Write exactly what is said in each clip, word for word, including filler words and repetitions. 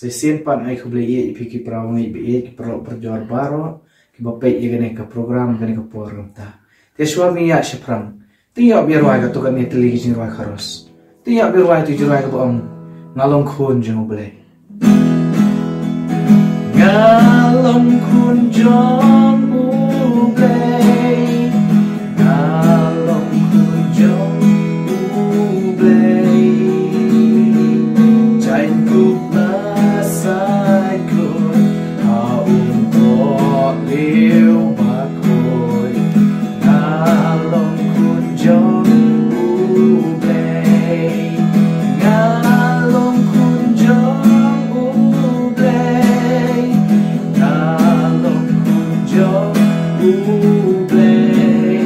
Shisien pat nga ai khublei ïa phi ki para bangeit ba ïeit, ki paralok parajor baroh kiba peit ïa kane ka program, kane ka por mynta. Te shuwa ba ngin ïaid shaphrang, to ngin ïa rwai katto katne tylli ki jingrwai chorus. To ngin ïa rwai tu jingrwai kaba ong, Nga long khun jong U Blei. Nga long khun jong U Blei. Nga long khun jong U Blei. Jaiñ kup la sai khuid ha u umpohliew bakhuid. Nga long khun jong U Blei. Nga long khun jong U Blei. Nga long khun jong U Blei.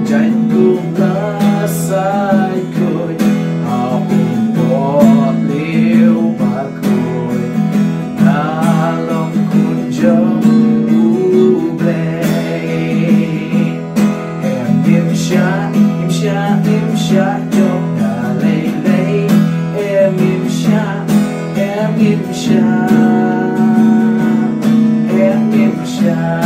Jaiñ kup la sai khuid ha u umpohliew bakhuid. Nga long khun jong U Blei. Em im shah, im shah, im shah jong nga lei lei. Em im shah, em im shah, em im shah.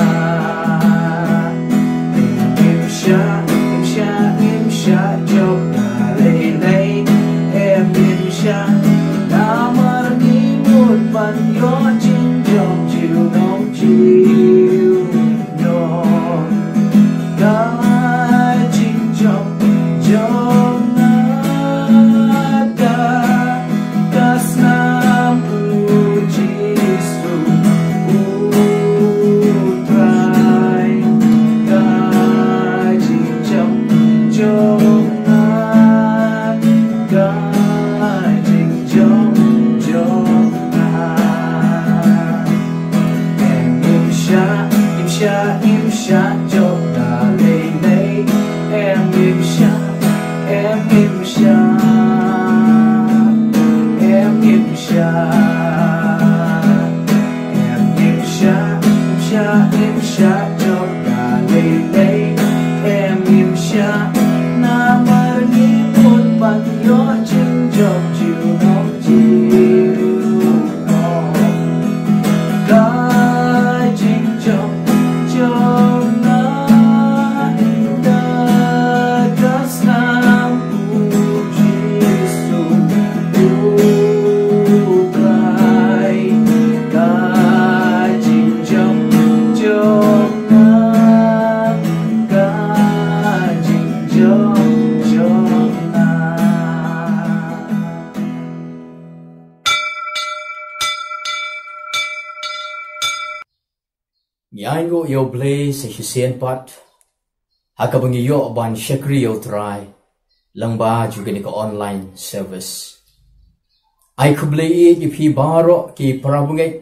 Em im shah, im shah, im shah jong nga lei lei. Em im shah, namar ngi mut ban ïoh jingjop junom junom. Ka jingjop jong nga ka, ka snam U Jisu U Trai. Ka jingjop jong nga, ka jingjop jong nga. Em im shah, im shah, im shah jong nga lei lei. Em im shah, em im shah, em im shah. Em im shah, im shah, im shah jong nga lei lei. Em im shah, namar ngi mut ban ïoh jingjop junom junom. Ka jingjop jong nga da ka snam U Jisu U Trai. Ka jingjop jong nga, ka jingjop jong nga. Ngi ainguh ïa U Blei sa shisien pat ha kaba ngi ïoh ban shakri ïa U Trai lyngba jong kane ka online service. Ai khublei ïa phi baroh ki para bangeit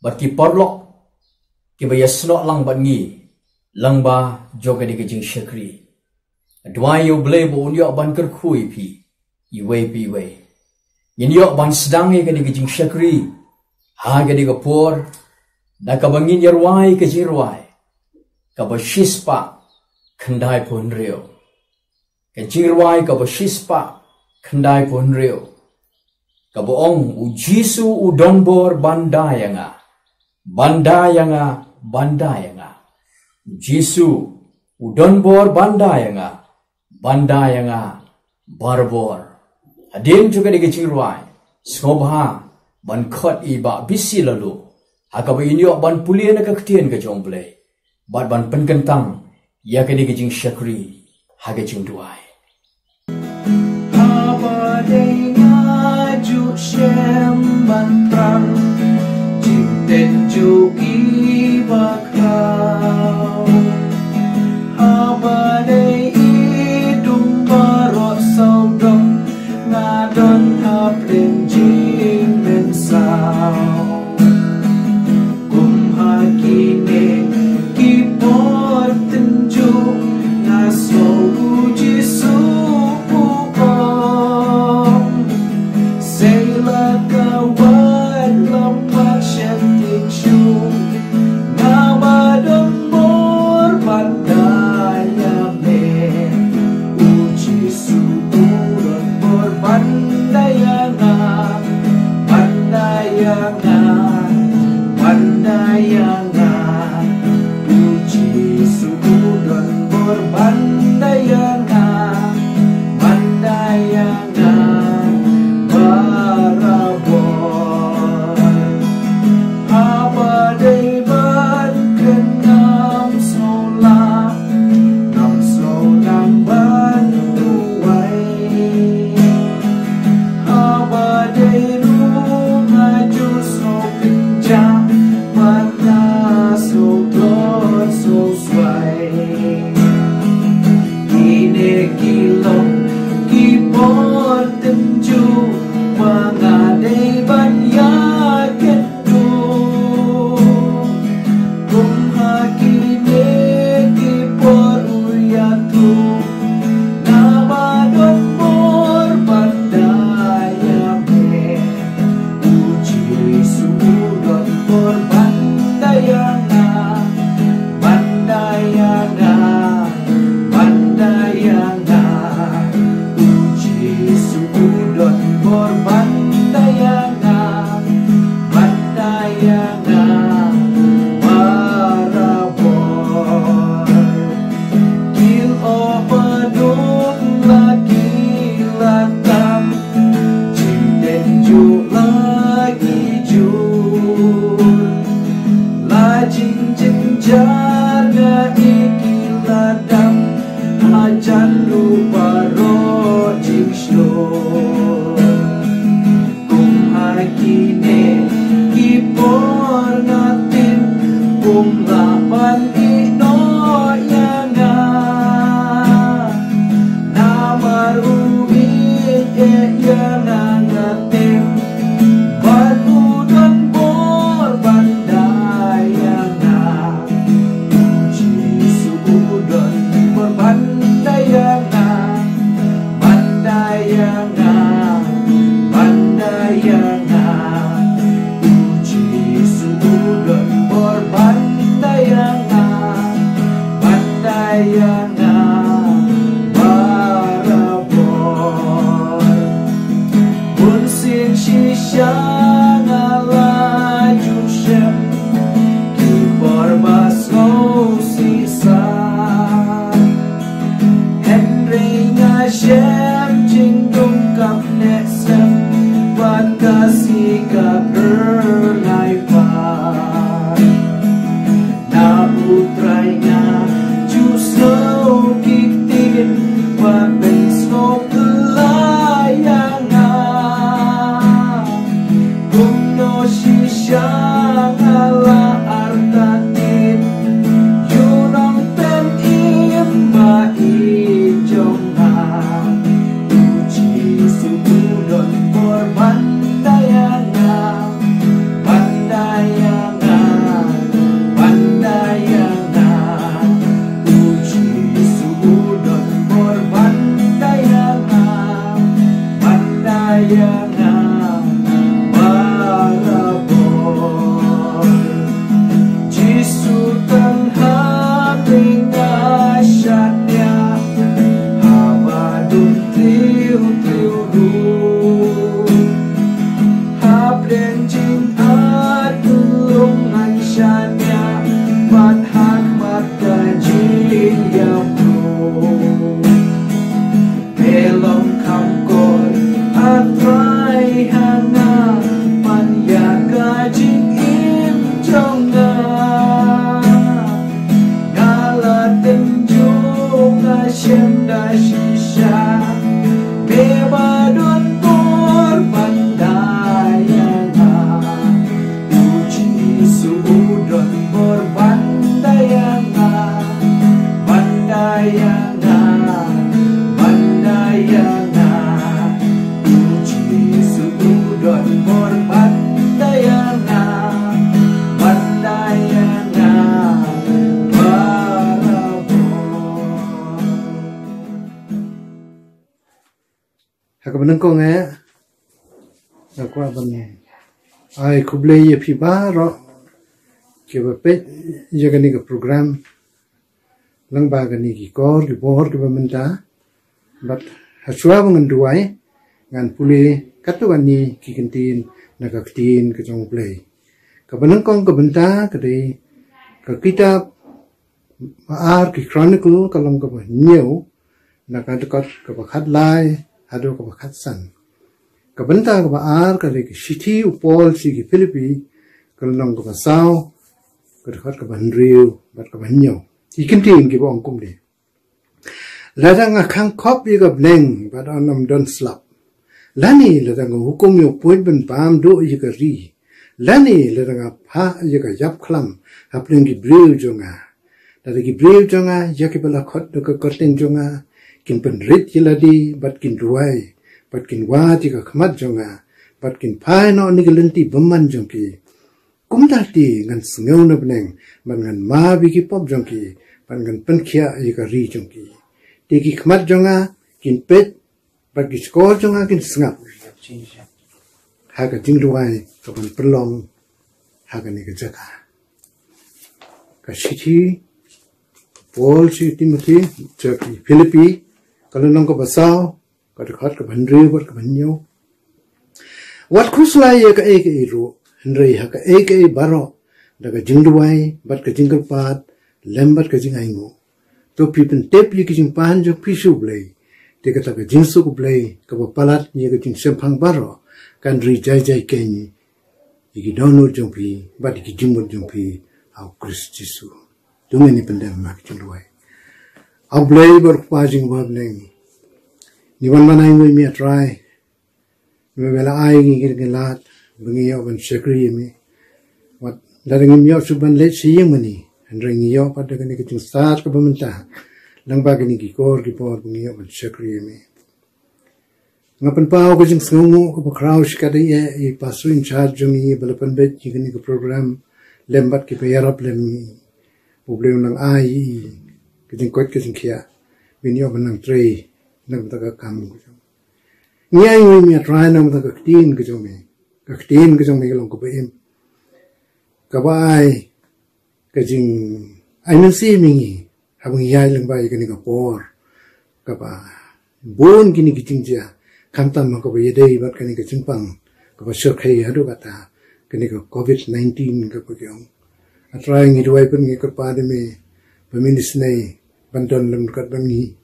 bad ki paralok kiba ïasnoh lang bad ngi lyngba jong kane ka jingshakri. Duwai ïa U Blei ba un ïoh ban kyrkhu ïa phi iwei pa iwei. Ngin ïoh ban sdang ïa kane ka jingshakri ha kane ka por da kaba ngin ïa rwai ka jingrwai kaba shispah khyndai phew hynriew. Ka jingrwai kaba shispah khyndai phew hynriew, kaba ong, U Jisu u don bor ban da ïa nga, ban da ïa nga, ban da ïa nga. U Jisu u don bor ban da ïa nga, ban da ïa nga barabor. Hadien jong kane ka jingrwai, sngewbha ban khot ïa i Bah Bisi Laloo ha kaba in ïoh ban pule na ka ktien ka jong U Blei bad ban pynkyntang ïa kane ka jingshakri ha ka jingduwai. Haba dei nga ju shem ban pang jingtynjuh i ba khraw. Haba dei i dum baroh sawdong nga don ha pdeng jingmynsaw. Kum ha kine ki por tynjuh nga sngew U Jisu u ong, sei la ka wad lam bad shen tynjuh, nga ba don bor ban da ïa me. U Jisu u ong. Jangan la ju shem ki por ba sngewsih sa. Hynrei nga shem jingdum kap ne sem bad ka si ka pyrnai pa. Na u Trai nga ju sngew ki ktien ba pyn sngewphylla ïa nga. Kumno shisha nga la artatien, ïa u nongpynim ba i jong nga. U Jisu u don bor ban da ïa nga. Ban da ïa nga, ban da ïa nga. U Jisu u don bor ban da ïa nga, ban da ïa nga barabor. Jisu tang ha pdeng nga shaniah, haba dun tiew tiew ruh. Hapdeng jingpynlong ngan shaniah, bad ha khmat ka jingïap ruh. Me long kham kor, A Trai ha nga, man ïa ka jingim jong nga. Nga la tynjuh, nga shem da shisha, me ba don bor ban da ïa nga. U Jisu u don bor ban da ïa nga, ban da ïa nga, ban da ïa nga. U Jisu u don bor ban da ïa nga, ban da ïa nga barabor. Ha kaba nyngkong eh, nga kwah ban ai khublei ïa phi baroh kiba peit ïa kane ka program lyngba kane ki kor ki por kiba mynta. Bad hashwa ba ngan duwai, ngan pule katto katne ki kyntien na ka ktien ka jong U Blei. Kaba nyngkong ka bynta ka dei ka kitab ba ar ki Chronicle, ka lynnong kaba hynñiew, na ka dkhot kaba khatlai haduh kaba khatsan. Ka bynta kaba ar ka dei ka shithi u Paul sha ki Philippi, ka lynnong kaba saw, ka dkhot kaba hynriew bad kaba hynñiew. Ki kyntien kiba ong kumne: Lada nga khang khop ïa ka bneng bad ym don slap, lane lada nga hukum ïa u puid ban bam duh ïa ka ri, lane lada nga phah ïa ka ïap khlam hapdeng ki briew jong nga, lada ki briew jong nga, ïa kiba la khot da ka kyrteng jong nga, kin pynrit ïa lade bad kin duwai bad kin wad ïa ka khmat jong nga bad kin phai noh na ki lynti bymman jong ki, kumta te ngan sngew na bneng bad ngan map ïa ki pop jong ki bad ngan pynkhiah ïa ka ri jong ki. Te ki khmat jong nga kin peit bad ki shkor jong nga kin sngap ha ka jingduwai kaban pynlong ha kane ka jaka. Ka shithi Paul sha u Timothy, sha ki Philippi, ka lynnong kaba saw, ka dkhot kaba hynriew bad kaba hynñiew. Wat khuslai ïa kaei kaei ruh, hynrei ha kaei kaei baroh, da ka jingduwai bad ka jingkyrpad lem bad ka jingainguh, to phi pyntip ïa ki jingpan jong phi sha U Blei. Te kata ka jingsuk U Blei kaba palat ïa ka jingshemphang baroh kan ri jai jai keiñ ïa ki dohnud jong phi bad ïa ki jingmut jong phi ha U Khrist Jisu. To ngin ïa pyndem ha ka jingduwai. A Blei bad Kpa jong ngi ba ha bneng, ngi wan ban ainguh ïa me, A Trai, namar ba me la ai ïa ngi ki lad ba ngin ïoh ban shakri ïa me. Wat lada ngim ïoh shuh ban leit sha ïing mane, hynrei ngi ïoh pat da kane ka jingstad kaba mynta lyngba kine ki kor ki por ba ngin ïoh ban shakri ïa me. Nga pynpaw ka jingsngewnguh kaba khraw shikatdei ïa i pastor in charge jong ngi ba la pynbeit ïa kane ka program lem bad kiba ïarap lem ïa ngi. U Blei un nang ai ïa i ka jingkoit ka jingkhiah ban ïoh ban nang trei na ka bynta ka kam ka jong me. Ngi ainguh ïa me, A Trai, na ka bynta ka ktien ka jong me. Ka ktien ka jong me ka long kaba im, kaba ai ka jingai mynsiem ïa ngi haba ngi ïaid lyngba ïa kane ka por kaba bun kine ki jingjia, khamtam ha kaba ïadei bad kane ka jingpang kaba shyrkhei haduh katta, kane ka covid nineteen kaba ki ong. A Trai, ngi duwai ban ngi kyrpad ïa me ba men isynei ban don lem ryngkat bad ngi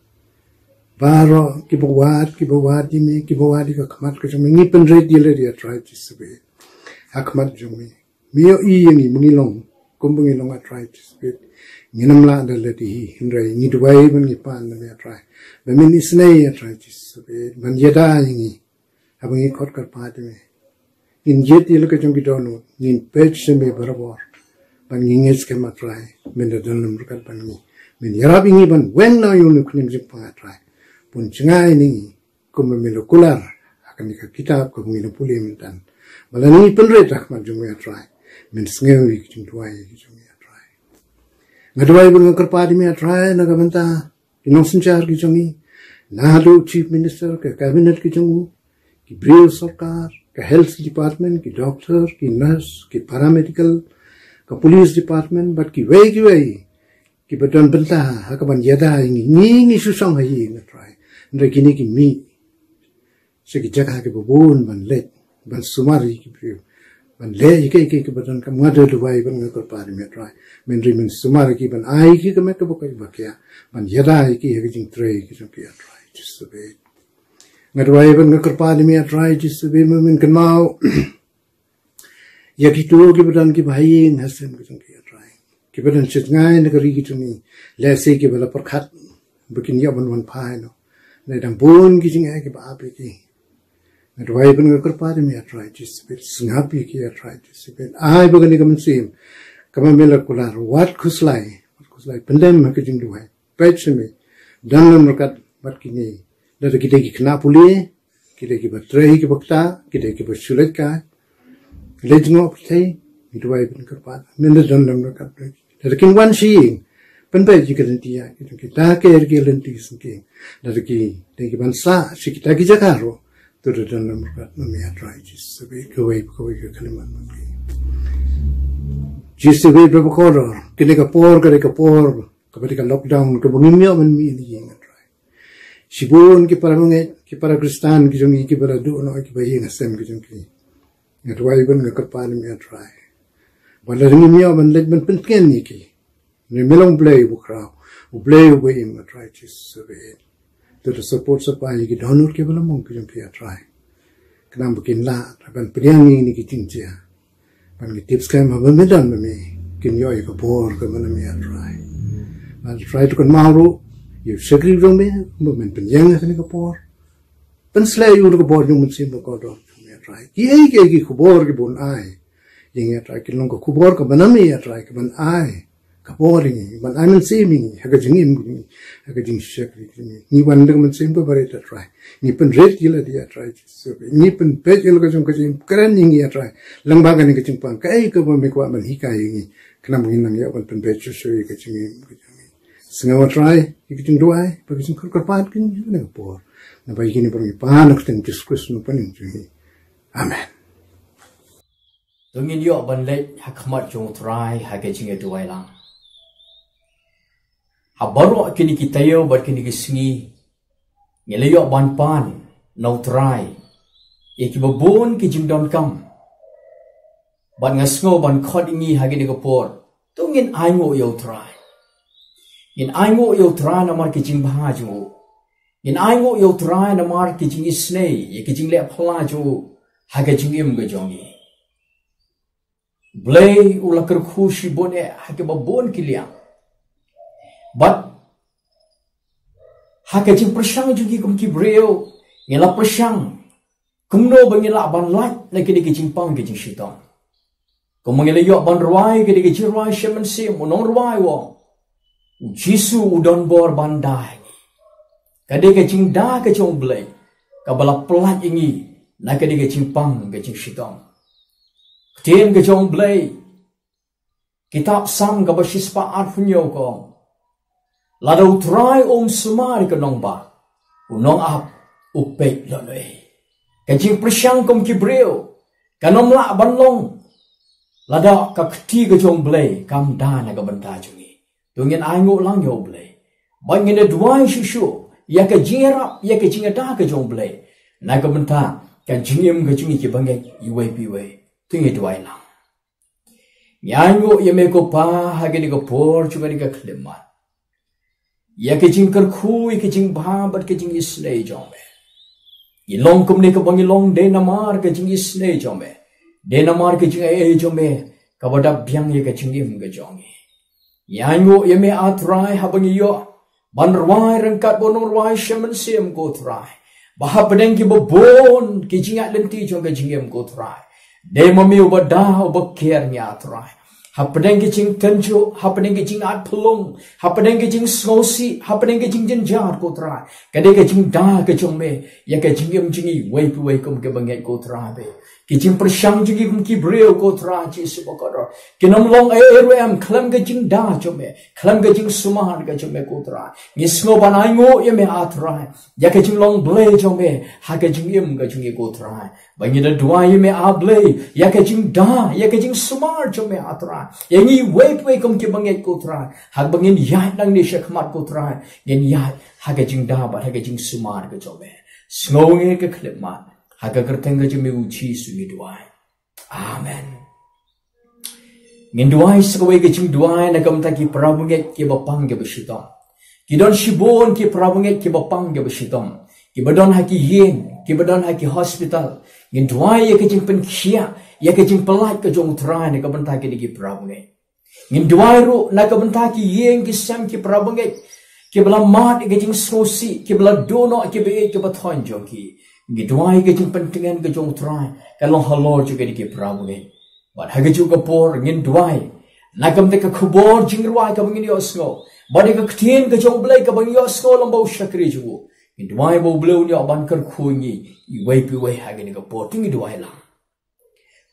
baroh, kiba wad, kiba wad ïa me, kiba wad ïa ka khmat ka jong me. Ngi pynrit ïa lade, A Trai Jisu, ha khmat jong me. Me ïohi ïa ngi ba ngi long kumba ngi long, A Trai Jisu. Ngin ym lah da lade hi, hynrei ngi duwai ban ngi pan na me, A Trai, ba men isynei, A Trai Jisu, ban ïada ïa ngi haba ngi khot kyrpad ïa me. Ngin jied ïa la ka jong ki dohnud, ngin peit sha me barabor. Ban ngi ngeit skhem, A Trai, men da don lem ryngkat bad ngi. Men ïarap ïa ngi ban weng na une u khñiang jingpang, A Trai. Bun jngai ïa ngi kumba me la kular ha kane ka kitab kaba ngi la pule mynta. Ba lada ngi pynrit ha khmat jong me, A Trai, men sngew ïa ki jingduwai ki jong ngi, A Trai. Nga duwai bad nga kyrpad ïa me, A Trai, na ka bynta ki nongsynshar ki jong ngi, naduh u Chief Minister, ka cabinet ki jong u, ki briew sorkar, ka health department, ki doctor, ki nurse, ki paramedical, ka police department, bad kiwei kiwei kiba don bynta ha kaban ïada ïa ngi. Ngi, ngi shu shong ha ïing, A Trai, hynrei kine ki mih sha ki jaka kiba bun ban leit, ban sumar ïa ki briew, ban leh ïa kiei kiei kiba donkam. Nga da duwai bad nga kyrpad ïa me, A Trai, men ri men sumar ïa ki, ban ai ïa ki ka met kaba koit ba khiah, ban ïada ïa ki ha ka jingtrei ka jong ki, A Trai Jisu. Nga duwai bad nga kyrpad ïa me, A Trai Jisu, ba men kynmaw ïa kito kiba don kiba ha ïing ha sem ka jong ki, A Trai, kiba don sha jngai na ka ri ka jong ngi, lehse kiba la pyrkhat ba kin ïoh ban wan phai noh. Hynrei dang bun ki jingeh kiba ap ïa ki. Nga duwai bad nga kyrpad ïa me, A Trai Jisu, sngap ïa ki, A Trai Jisu. Ai ba kane ka mynsiem kaba me la kular, wat khuslai, wat khuslai, pyndem ha ka jingduwai. Peit sha me, don lem ryngkat bad kine, lada ki dei ki khynnah pule, ki dei kiba trei kiba ktah, ki dei kiba shu leit kai, leit jngoh pyrthei. Ngi duwai bad ngi kyrpad, men da don lem ryngkat bad ki. Lada kin wan sha ïing, pynpeit ïa ka lynti ïa ki jong ki, da ker ïa ka lynti syngkien. Lada ki dei ki ban sah sha kita ki jaka ruh, to da don lem ryngkat bad me, A Trai Jisu, kawei kawei ka khyllipmat bad ki. Jisu, kawei ba kordor, kane ka por ka dei ka por kaba dei ka lockdown, kaba ngim ïoh ban mih na ïing, A Trai. Shibun ki para bangeit, ki para Khristan ki jong ngi kiba la duh noh ïa kiba ïing ha sem ki jong ki. Nga duwai bad nga kyrpad ïa me, A Trai, ba lada ngim ïoh ban leit ban pyntngen ïa ki, me long Blei uba khraw, U Blei uba im, A Trai Jisu. To da support supply ïa ki dohnud kiba la mong ki jong ki, A Trai, khnang ba kin lah ban pdiang ïa kine ki jingjia. Ban ngi tip skhem haba me don ma me, kin ïoh ïa ka bor kaba na me, A Trai. Bad A Trai, to kynmaw ruh ïa u shakri jong me, ba men pynïeng ha kane ka por. Pynsleh ïa u na ka bor jong u Mynsiem Bakordor jong me, A Trai. Kiei kiei ki khubor kiba un ai ïa ngi, A Trai, kin long ka khubor kaba na me, A Trai, kaban ai ka bor ïa ngi, ban ai mynsiem ïa ngi ha ka jingim jong ngi, ha ka jingshakri jong ngi. Ngi wan da ka mynsiem kaba rit, A Trai. Ngi pynrit ïa lade, A Trai Jisu. Ngi pynpeit ïa la ka jong ka jingkren ïa ngi, A Trai, lyngba kane ka jingpang, kaei kaba me kwah ban hikai ïa ngi, khnang ba ngin nang ïoh ban pynbeit shuh shuh ïa ka jingim ka jong ngi. Sngew, A Trai, ïa ka jingduwai bad ka jingkyrpad ka jong ngi ha kane ka por. Naba ïa kine baroh ngi pan ha ka kyrteng Jisu Khrist, U Nongpynim jong ngi. Amen. To ngin ïoh ban leit ha khmat jong U Trai ha ka jingïaduwai lang. Ha baroh kine ki taïew bad kine ki sngi, ngi la ïoh ban pan na U Trai ïa kiba bun ki jingdonkam. Bad nga sngew ban khot ïa ngi ha kane ka por, to ngin ainguh ïa U Trai. Ngin ainguh ïa U Trai namar ki jingbha jong u. Ngin ainguh ïa U Trai namar ki jingisynei, ïa ki jingleh phylla jong u ha ka jingim ka jong ngi. Blei u la kyrkhu shibun eh ha kiba bun ki liang. Bad ha ka jingpyrshang jong ngi kum ki briew, ngi la pyrshang kumno ba ngi lah ban lait na kine ki jingpang ki jingshitom. Kumba ngi la ïoh ban rwai kine ki jingrwai shimet mynsiem, u nongrwai u ong, U Jisu u don bor ban da ïa ngi. Ka dei ka jingda ka jong U Blei kaba la pyllait ïa ngi na kine ki jingpang ki jingshitom. Ktien ka jong U Blei, kitab Salm kaba shispah arphew hynñiew ka ong, lada U Trai um sumar ïa ka nongbah, u nongap u peit lehnohei. Ka jingpyrshang kum ki briew kan ym lah ban long lada ka kti ka jong U Blei kam da na ka bynta jong ngi. To ngin ainguh lang ïa U Blei. Bad ngin ïa duwai shuh shuh ïa ka jingïarap, ïa ka jingïada ka jong U Blei na ka bynta ka jingim ka jong ngi ki bangeit iwei pa iwei. To ngin duwai lang. Ngi ainguh ïa me ko Pa ha kane ka por jong kane ka khyllipmat ïa ka jingkyrkhu, ïa ka jingbha bad ka jingisynei jong me. Ngi long kumne kaba ngi long dei namar ka jingisynei jong me, dei namar ka jingaiei jong me kaba dap biang ïa ka jingim ka jong ngi. Ngi ainguh ïa me A Trai haba ngi ïoh ban rwai ryngkat bad u nongrwai sha mynsiem ko Trai, ba hapdeng kiba bun ki jingïaid lynti jong ka jingim ko Trai, dei ma me uba da uba ker ngi A Trai. Hapdeng ki jingtynjuh, hapdeng ki jingat pynlong, hapdeng ki jingsngewsih, hapdeng ki jingjynjar ko Trai, ka dei ka jingda ka jong me ïa ka jingim jong ngi iwei pa iwei kum ki bangeit ko Trai. Ki jingpyrshang jong ngi kum ki briew ko Trai Jisu bakordor kin ym long ei ei ruh em khlem ka jingda jong me, khlem ka jingsumar ka jong me ko Trai. Ngi sngew ban ainguh ïa me A Trai ïa ka jinglong Blei jong me ha ka jingim ka jong ngi ko Trai. Ba ngi da duwai ïa me A Blei ïa ka jingda, ïa ka jingsumar jong me A Trai ïa ngi iwei pa iwei kum ki bangeit ko Trai. Haba ngin ïaid nangne sha khmat ko Trai, ngin ïaid ha ka jingda bad ha ka jingsumar ka jong me. Sngew ngi ka khyllipmat, ha ka kyrteng ka jong me U Jisu ngi duwai. Amen. Ngin duwai sa kawei ka jingduwai na ka bynta ki para bangeit kiba pang kiba shitom. Ki don shibun ki para bangeit kiba pang kiba shitom, kiba don ha ki ïing, kiba don ha ki hospital. Ngin duwai ïa ka jingpynkhiah, ïa ka jingpyllait ka jong U Trai na ka bynta kine ki para bangeit. Ngin duwai ruh na ka bynta ki ïing ki sem ki para bangeit kiba la mad ïa ka jingsngewsih, kiba la duh noh ïa kiba ïeit kiba thoh jong ki. Ngin duwai ïa ka jingpyntngen ka jong U Trai kan long halor jong kine ki para bangeit. Bad ha kajuh ka por ngin duwai na ka bynta ka khubor jingrwai kaba ngin ïohsngew, bad ïa ka ktien ka jong U Blei kaba ngin ïohsngew lyngba u shakri jong u. Ngin duwai ba U Blei un ïoh ban kyrkhu ïa ngi iwei pa iwei ha kane ka por. To ngin duwai lang.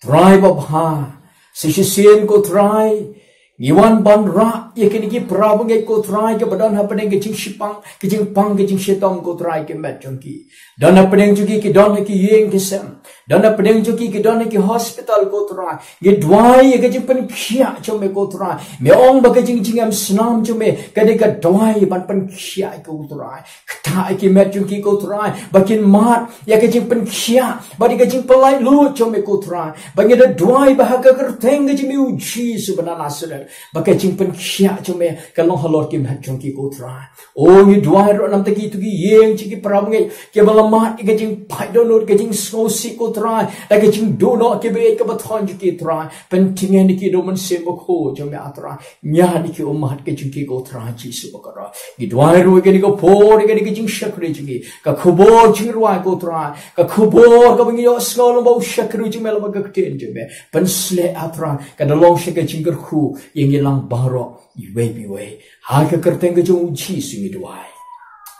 Trai babha, sa shisien ko Trai, ngi wan ban rah ïa kine ki para bangeit ko Trai kiba don hapdeng ka jingshipang, ka jingpang, ka jingshitom ko Trai ki met jong ki. Don hapdeng jong ki ki don ha ki ïing ki sem, don hapdeng jong ki ki don ha ki hospital ko Trai. Ngi duwai ïa ka jingpynkhiah jong me ko Trai. Me ong ba ka jingjngem snam jong me ka dei ka duwai ban pynkhiah ko Trai. Ktah ïa ki met jong ki ko Trai ba kin mad ïa ka jingpynkhiah bad ïa ka jingpyllait luid jong me ko Trai. Ba ngi da duwai ba ha ka kyrteng ka jong me U Jisu ba na Nasareth ba ka jingpynkhiah jong me kan long halor ki met jong ki ko Trai. O ngi duwai ruh na ka bynta kito ki ïing jong ki para bangeit kiba la mad ïa ka jingpait dohnud, ka jingsngewsih ko Trai, da ka jingduh noh ïa kiba ïeit kiba thoh jong ki Trai. Pyntngen ïa ki da U Mynsiem Bakhuid jong me A Trai. Ñiad ïa ki ummat ka jong ki ko Trai Jisu bakordor. Ngi duwai ruh ïa kane ka por, ïa kane ka jingshakri jong ngi, ka khubor jingrwai ko Trai, ka khubor kaba ngi ïohsngew lyngba u shakri jong me, lyngba ka ktien jong me, pynshlur A Trai, ka da long sha ka jingkyrkhu ïa ngi lang baroh iwei pa iwei. Ha ka kyrteng ka jong U Jisu ngi duwai.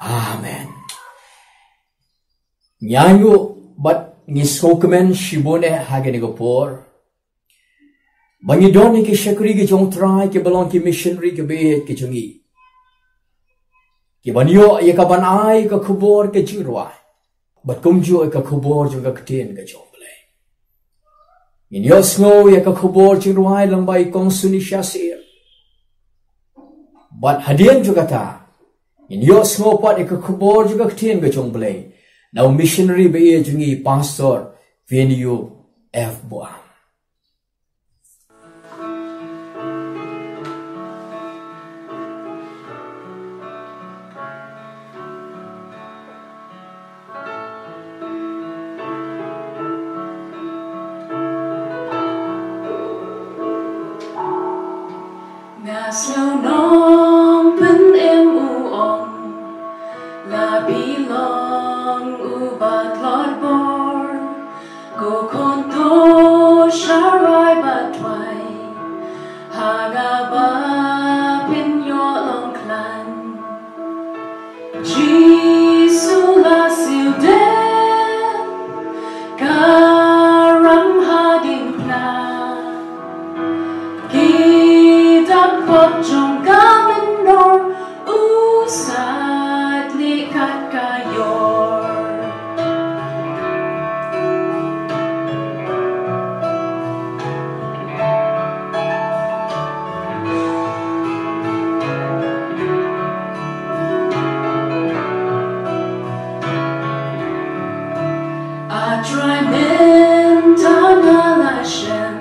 Amen. Ngi ainguh bad ngi sngewkmen shibun eh ha kane ka por ba ngi don ïa ki shakri ki jong U Trai kiba long ki missionary kiba ïeit ki jong ngi, kiban ïoh ïa kaban ai ka khubor ka jingrwai bad kumjuh ïa ka khubor jong ka ktien ka jong U Blei. Ngin ïohsngew ïa ka khubor jingrwai lyngba i Kong Sunisha Syiem. Bad hadien jong kata ngin ïohsngew pat ïa ka khubor jong ka ktien ka jong U Blei na u missionary ba ïeit jong ngi, Pastor Venu F Buam. Nga sngew nongpynim u ong, la phi long uba tlot bor, ko khun to sharai ba twai ha kaba phin ïoh long khlaiñ. Jisu la siew dien, ka ram ha diengphna, ki dap pop jong Trai mynta nga la shem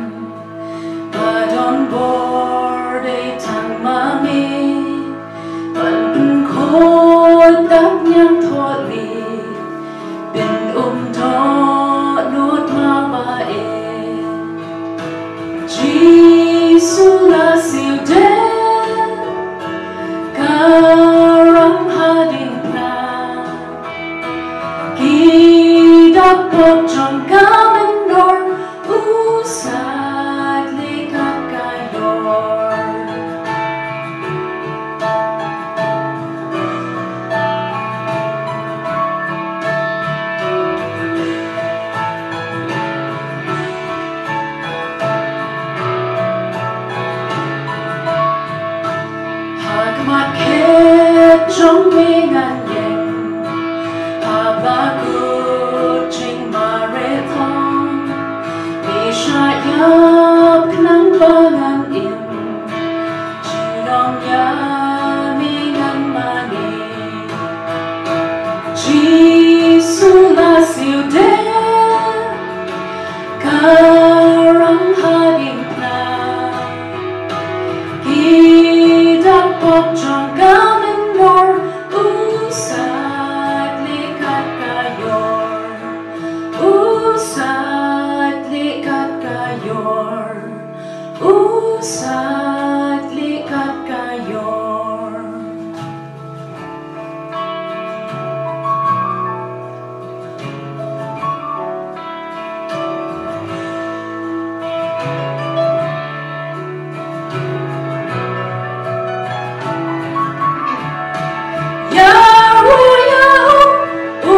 ba don bor dei tang ma me, ban pynkhuid da ka niam thohlieh, pynum dohnud ma ba eh. Jisu la siew dien, ka rang ha diengphna. Ki da pop jong ka mynnor, u sait lieh kat ka ïor. Ha khmat khet jong me ngan ïeng, ha ba kut jingmareh thong, me shah ïap khnang ba ngan im. Junom ïa me ngan mane. Jisu la siew dien, ka rang ha diengphna. Ki da pop jong ka mynnor, u sait lieh kat ka ïor. U sait lieh kat ka ïor. U sait lieh kat ka ïor. Ïaroh ïa u, u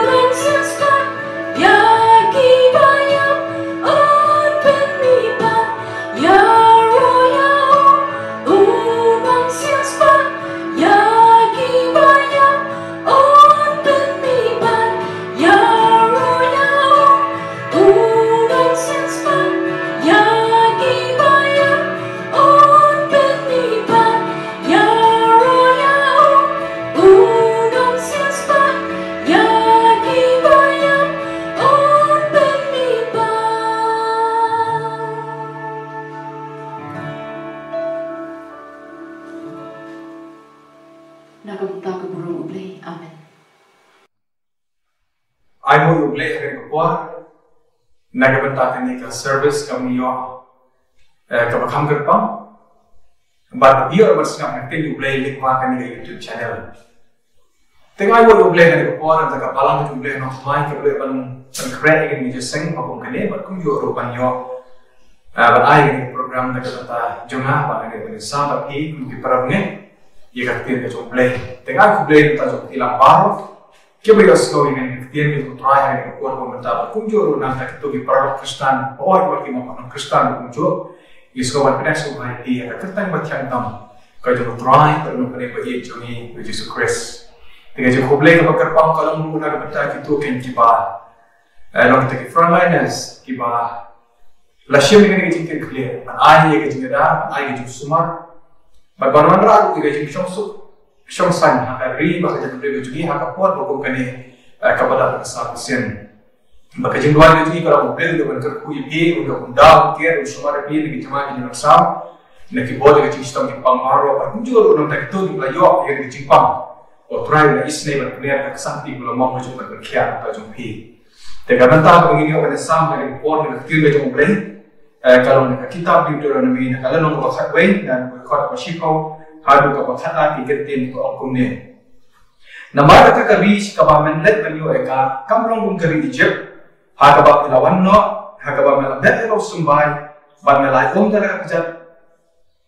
nongsiewspah, ïa kiba ïap, un pynmihpat. Ïaroh ïa u, u nongsiewspah, ïa kiba ïap, un pynmihpat. Ïaroh ïa u, u nongsiewspah, ïa kiba ïap, un pynmihpat. Ïaroh ïa u, u nongsiewspah, ïa kiba ïap, un pynmihpat. Na ka bynta ka burom U Blei. Amen. Ai nguh ïa U Blei ha kane ka por, na ka bynta kane ka service kaba ngi ïoh, eh, kaba kham kyrpang. Bad ïoh ban sngap na ka ktien U Blei lyngba kane ka YouTube channel. Te nga ai nguh ïa U Blei ha kane ka por, na ka bynta ka balang U Blei Nongthymmai kaba la ban pynkhreh ïa kane ka jingïaseng ba kum kane, bad kumjuh ruh ban ïoh, eh, ban ai kane ka program na ka bynta jong nga, bad kane ka bynta sa bad phi kum ki para bangeit ïa ka ktien ka jong U Blei. Te nga ai nguh ïa U Blei na ka bynta jong phi lang baroh. Kiba ïohsngew ïa kane ka ktien ka jong U Trai ha kane ka por kaba mynta bad kumjuh ruh na ka bynta kito ki paralok Khristan, hooid bad kiba ym pat long Khristan ruh kumjuh. Ngi sngewbha ban pyndep sngewbha ïa phi ha ka kyrteng ba thiang tam ka jong U Trai bad U Nongpynim ba ïeit jong ngi U Jisu Khrist. Te ka jingkhublei kaba kyrpang ka long ruh na ka bynta kito kin kiba, eh, long kita ki frontliners kiba la shim ïa kane ka jingkitkhlieh ban ai ïa ka jingïada, ban ai ïa ka jingsumar, bad ban wanrah ruh ïa ka jingshongsuk shongsaiñ ha ka ri bad ka jaitbynriew ka jong ngi ha ka por ba kum kane, eh, kaba dap ka sap ka sien. Bad ka jingduwai ka jong ngi ka long ba U Blei un ïoh ban kyrkhu ïa phi, un ïoh ban daw ban ker, un sumar ïa phi na ka jingma ka jingnongsam, na ki bor ka jingshitom jingpang baroh, bad kumjuh ruh na ka bynta kito kiba la ïoh ïa ka jingpang. Ko Trai, un isynei ban pynïar ka ksangti kaba la mong ka jong, ban pynkhia ka jong phi. Te ka bynta kaba ngin ïoh ban ïasam ha kane ka por na ka ktien ka jong U Blei, eh, ka long na ka kitab Deuteronomi, na ka lynnong kaba khatwei, na ka dkhot kaba shiphew haduh kaba khatar, ki kyntien kiba ong kumne: Namar kata ka ri sha kaba men leit ban ïoh ïa ka kam long kum ka ri Ijipt, ha kaba phi la wan noh, ha kaba me la bet ïa la u symbai, bad me la ïoh da la ka kjat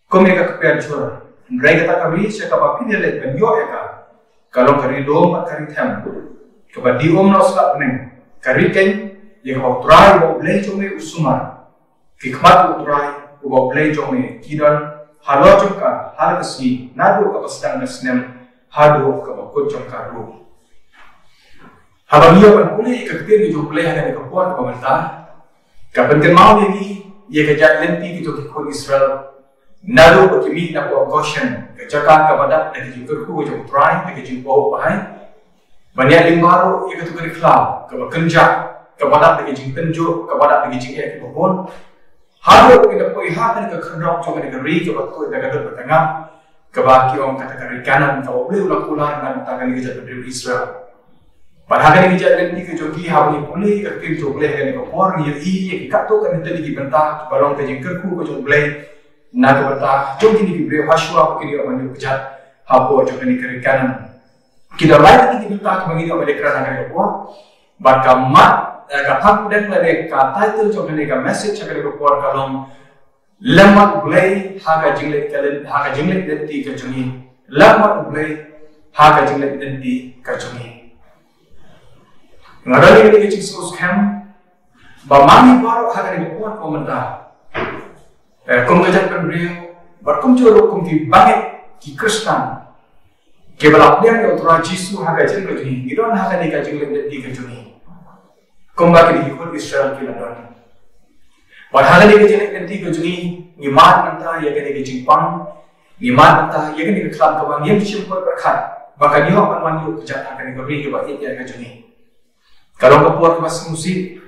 kum ïa ka kper jhur. Hynrei kata ka ri sha kaba phin ïaleit ban ïoh ïa ka, ka long ka ri lum bad ka ri them, kaba die um na u slap bneng, ka ri keiñ ïa kaba U Trai uba U Blei jong me u sumar. Ki khmat U Trai uba U Blei jong me ki don halor jong ka ha la ka sngi, naduh kaba sdang ka snem haduh kaba kut jong ka ruh. Haba ngi ïoh ban pule ïa ka ktien ka jong U Blei ha kane ka por kaba mynta, ka pynkynmaw ïa ngi ïa ka jait lynti ka jong ki khun Israel, naduh ba ki mih na ka Goshen, ka jaka kaba dap da ka jingkyrkhu ka jong U Trai, da ka jingpynpaw ba hai ban ïaid lyngba ruh ïa katu ka ri khlaw kaba kynjah, kaba dap da ki jingtynjuh, kaba dap da ki jingeh kiba bun. Haduh ba ki da poi ha kane ka khyrdop jong kane ka ri kaba tuid da ka dud bad ka ngap, kaba ki ong kata ka ri Kanaan, kaba U Blei u la kular na ka bynta kane ka jaitbynriew Israel. Bad ha kane ka jait lynti ka jong ki, haba ngi pule ïa ka ktien jong U Blei ha kane ka por, ngi ïohi ïa ki katto katne tylli ki bynta kiba long ka jingkyrkhu ka jong U Blei na ka bynta jong kine ki briew, hashwa ba kin ïoh ban ïoh kjat hapoh jong kane ka ri Kanaan. Ki don lai tylli ki bynta kiba ngin ïoh ban ïakren ha kane ka por. Bad ka mat, eh, ka theme lane ka title jong kane ka message ha kane ka por ka long Lem bad U Blei ha ka jingleit ka lyn-, ha ka jingleit lynti ka jong ngi. Lem bad U Blei ha ka jingleit lynti ka jong ngi. Nga don ïa kane ka jingsngewskhem ba ma ngi baroh ha kane ka por kaba mynta, eh, kum ka jaitbynriew bad kumjuh ruh kum ki bangeit ki Khristan kiba la pdiang ïa U Trai Jisu ha ka jingim ka jong ngi, ngi don ha kane ka jingleit lynti ka jong ngi kumba kine ki khun Israel ki la don. Bad ha kane ka jingleit lynti ka jong ngi, ngi mad mynta ïa kane ka jingpang, ngi mad mynta ïa kane ka khlam kaba ngim shym pat pyrkhat ba kan ïoh ban wan ïoh kjat ha kane ka ri kaba ïeit ïa ka jong ngi. Ka long ka por kaba sngewsih,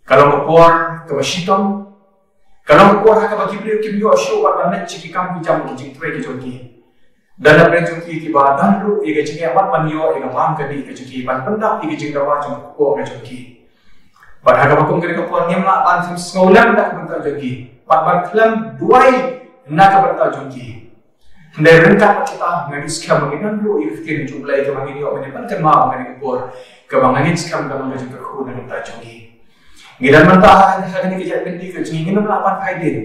ka long ka por kaba shitom, ka long ka por ha kaba ki briew kim ïoh shuh ban leit sha ki kam ki jam ki jingtrei ki jong ki. Don na pdeng jong ki kiba don ruh ïa ka jingeh ban ïoh ïa ka bam ka dih ka jong ki, ban pyndap ïa ka jingdawa jong ka kpoh ka jong ki. Bad ha kaba kum kane ka por ngim lah ban sngewlem na ka bynta jong ki, bad ban khlem duwai na ka bynta jong ki. Hynrei ryngkat bad kata, nga ngeit skhem ba ngi don ruh ïa ka ktien jong U Blei kaba ngin ïoh ban ïa ban kynmaw ha kane ka por, kaba nga ngeit skhem ka long ka jingkyrkhu na ka bynta jong ngi. Ngi don mynta ha kane ka jait lynti ka jong ngi, ngim lah ban phai dien.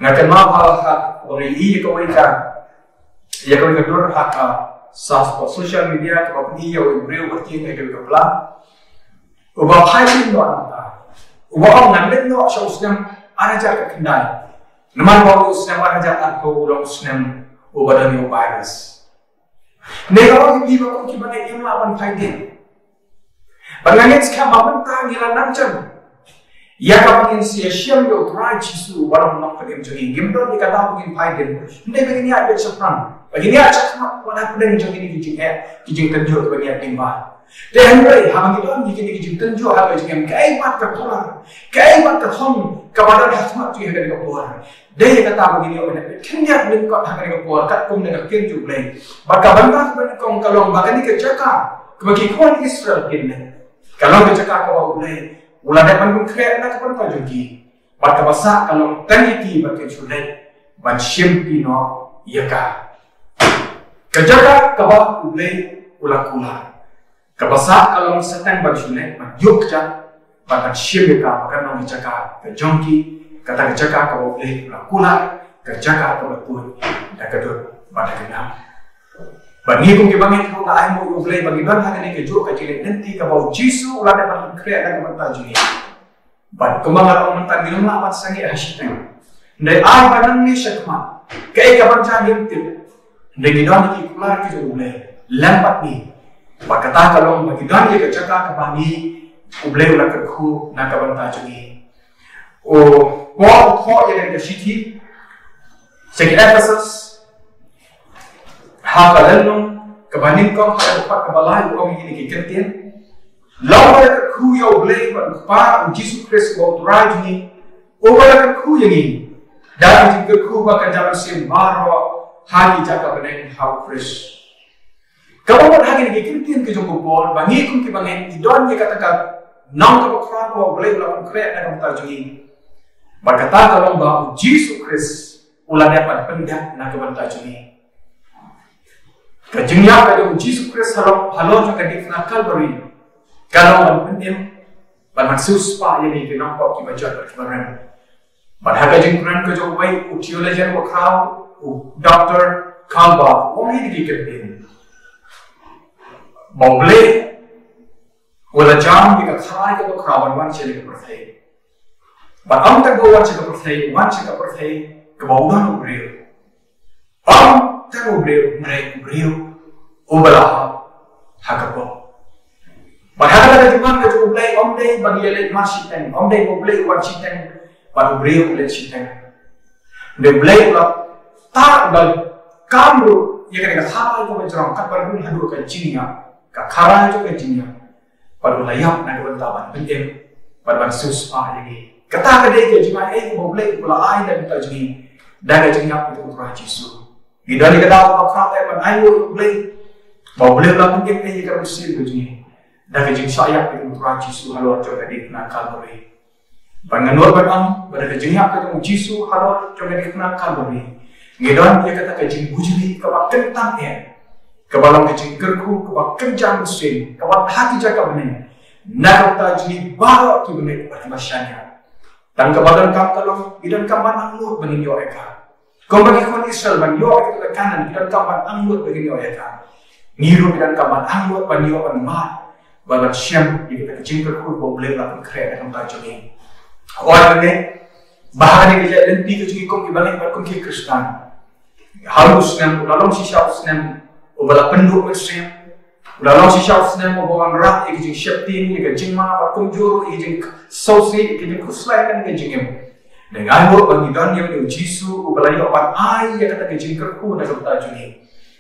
Nga kynmaw ha, ha, ba ngi ïohi ïa kawei ka, ïa kawei ka dur ha ka, sa, social media, kaba pyni ïa uwei u briew uba tieng ïa kawei ka pla. Uba phai dien noh nangta, uba ong ngan leit noh sha u snem ar hajar khyndai. Namar ba u snem ar hajar arphew u long u snem uba don ïa u virus. Ne ka ong ïa phi ba kum ki bangeit ngim lah ban phai dien. Bad nga ngeit skhem ba mynta ngi la nang jan ïa kaba ngin sa ïashem ïa U Trai Jisu uba long u Nongpynim jong ngi. Ngim don ïa ka daw ba ngin phai dien, hynrei ba ngin ïaid beit shaphrang, ba ngin ïaid shakhmat wat hapdeng jong kine ki jingeh, ki jingtynjuh kiba ngi ïaid lyngba. Te hynrei haba ngi don ïa kine ki jingtynjuh ha ka jingim, kaei pat ka kular, kaei pat ka thong kaba don ha khmat jong ngi ha kane ka por? Dei ïa kata ba ngin ïoh ban khyndiat lyngkot ha kane ka por katkum na ka ktien jong U Blei. Bad ka bynta kaba nyngkong ka long ba kane ka jaka kaba ki khun Israel kin leit, ka long ka jaka kaba U Blei u la dep ban pynkhreh na ka bynta jong ki. Bad kaba sah ka long tang ïa ki ba kin shu leit ban shim pynïaid ïa ka. Ka jaka kaba U Blei u la kular. Kaba sah ka long sa tang ban shu leit ban ïoh kjat, ban, ban shim ïa ka ba kan long ka jaka ka jong ki, kata ka jaka kaba U Blei u la kular, ka jaka kaba tuid da ka dud bad da ka ngap. Bad ngi kum ki bangeit ruh nga ai nguh ïa U Blei ba ngi don ha kane kajuh ka jingïaid lynti kaba U Jisu u la dep ban pynkhreh na ka bynta jong ngi. Bad kumba nga la ong mynta, ngim lah ban sangeh ha shiteng. Hynrei ai ba nangne shakhmat kaei kaban jia ngim tip. Hynrei ngi don ïa ki kular ki jong U Blei lem bad ngi. Bad kata ka long ba ngi don ïa ka jaka kaba ngi, U Blei u la kyrkhu na ka bynta jong ngi. U Paul u thoh ïa kane ka shithi sha ki Ephesus, ha ka lynnong kaba nyngkong, ha ka dkhot kaba lai, u ong ïa kine ki kyntien: Long ba la kyrkhu ïa U Blei bad U Kpa U Jisu Khrist uba U Trai jong ngi, uba la kyrkhu ïa ngi da ka jingkyrkhu ba kan jia mynsiem baroh ha ki jaka bneng ha U Khrist. Kaba mut ha kine ki kyntien ki jong u Paul ba ngi kum ki bangeit ngi don ïa kata ka nong kaba khraw kaba U Blei u la pynkhreh na ka bynta jong ngi. Bad kata ka long ba U Jisu Khrist u la dep ban pyndep na ka bynta jong ngi. Ka jingïap ka jong U Jisu Khrist halor, halor jong ka diengphna Kalbari ka long ban pynim bad ban siewspah ïa ngi ki nongpop kiba jot bad kiba rem. Bad ha ka jingkren ka jong uwei u theologian bakhraw, u Doctor Karl Barth, u ong ïa kine ki kyntien: Ba U Blei u la jam ïa ka kharai kaba khraw ban wan sha kane ka pyrthei. Bad ym tang ba wan sha ka pyrthei, wan sha ka pyrthei kaba u don u briew. Ym tang u briew, hynrei u briew uba la hap ha ka pop. Bad ha kata ka jingwan ka jong U Blei, ym dei ba ngi ïaleit mar shiteng, ym dei ba U Blei u wan shiteng bad u briew u leit shiteng. Hynrei U Blei u la tar, u la kam ruh ïa kane ka kharai kaba jrong, katba rung haduh ka jingïap, ka kharai jong ka jingïap. Bad u la ïap na ka Kata ban pynim bad ban siewspah ïa ngi. Kata ka dei ka jingai ei kaba U Blei u la ai na ka bynta jong ngi da ka jingïap ïa u Trai Jisu. Ngi don ïa ka daw kaba khraw eh ban ai nguh ïa U Blei ba U Blei u la pynim ei ïa ka mynsiem ka jong ngi da ka jingshah ïap ïa u Trai Jisu halor jong ka diengphna Kalbari. Ban ngin nud ban ong ba da ka jingïap ka jong u Jisu halor jong ka diengphna Kalbari, ngi don ïa kata ka jingbujli kaba kyntang eh, kaba long ka jingkyrkhu kaba kynja mynsiem, kaba ha ki jaka bneng na ka bynta jong ngi baroh kiba ngeit bad kiba shaniah. Tang kaba donkam ka long, ngi donkam ban angnud ba ngin ïoh ïa ka. Kumba ki khun Israel ban ïoh ïa ka Kanaan, ki donkam ban angnud ba ngin ïoh ïa ka. Ngi ruh ngi donkam ban angnud ban ïoh ban mad bad ban shem ïa kata ka jingkyrkhu ba U Blei u la pynkhreh na ka bynta jong ngi. Hooid, ba ha kane ka jingïaid lynti ka jong ngi kum ki bangeit bad kum ki Khristan, ha u snem, u la long shisha u snem uba la pynduh mynsiem. U la long shisha u snem uba wanrah ïa ka jingsheptieng, ïa ka jingma bad kumjuh ruh ïa ka jingsngewsih, ïa ka jingkhuslai, ïa ka jingim. Dei ngi ai nguh ba ngi don ïa u Jisu uba la ïoh ban ai ïa kata ka jingkyrkhu na ka bynta jong ngi.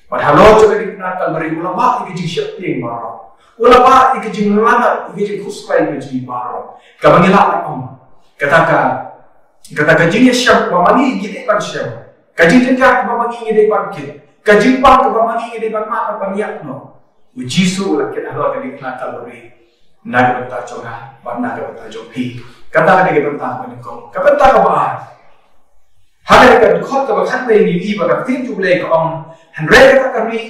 Bad halor jong ka diengphna Kalbari u la bah ïa ka jingsheptieng baroh. U la bah ïa ka jinglanot, ïa ka jingkhuslai ka jong ngi baroh. Kaba ngi lah ban ong, kata ka, kata ka jingïashem kaba ma ngi ngi dei ban shem, ka jingjynjar kaba ma ngi ngi dei ban kit, ka jingpang kaba ma ngi ngi dei ban mad bad ban ïap noh, u Jisu u la kit halor ka diengphna Kalbari na ka bynta jong nga bad na ka bynta jong phi. Kata ka dei ka bynta kaba nyngkong. Ka bynta kaba ar, ha kane ka dkhot kaba khatwei ngi ïohi ba ka ktien jong U Blei ka ong, hynrei kata ka ri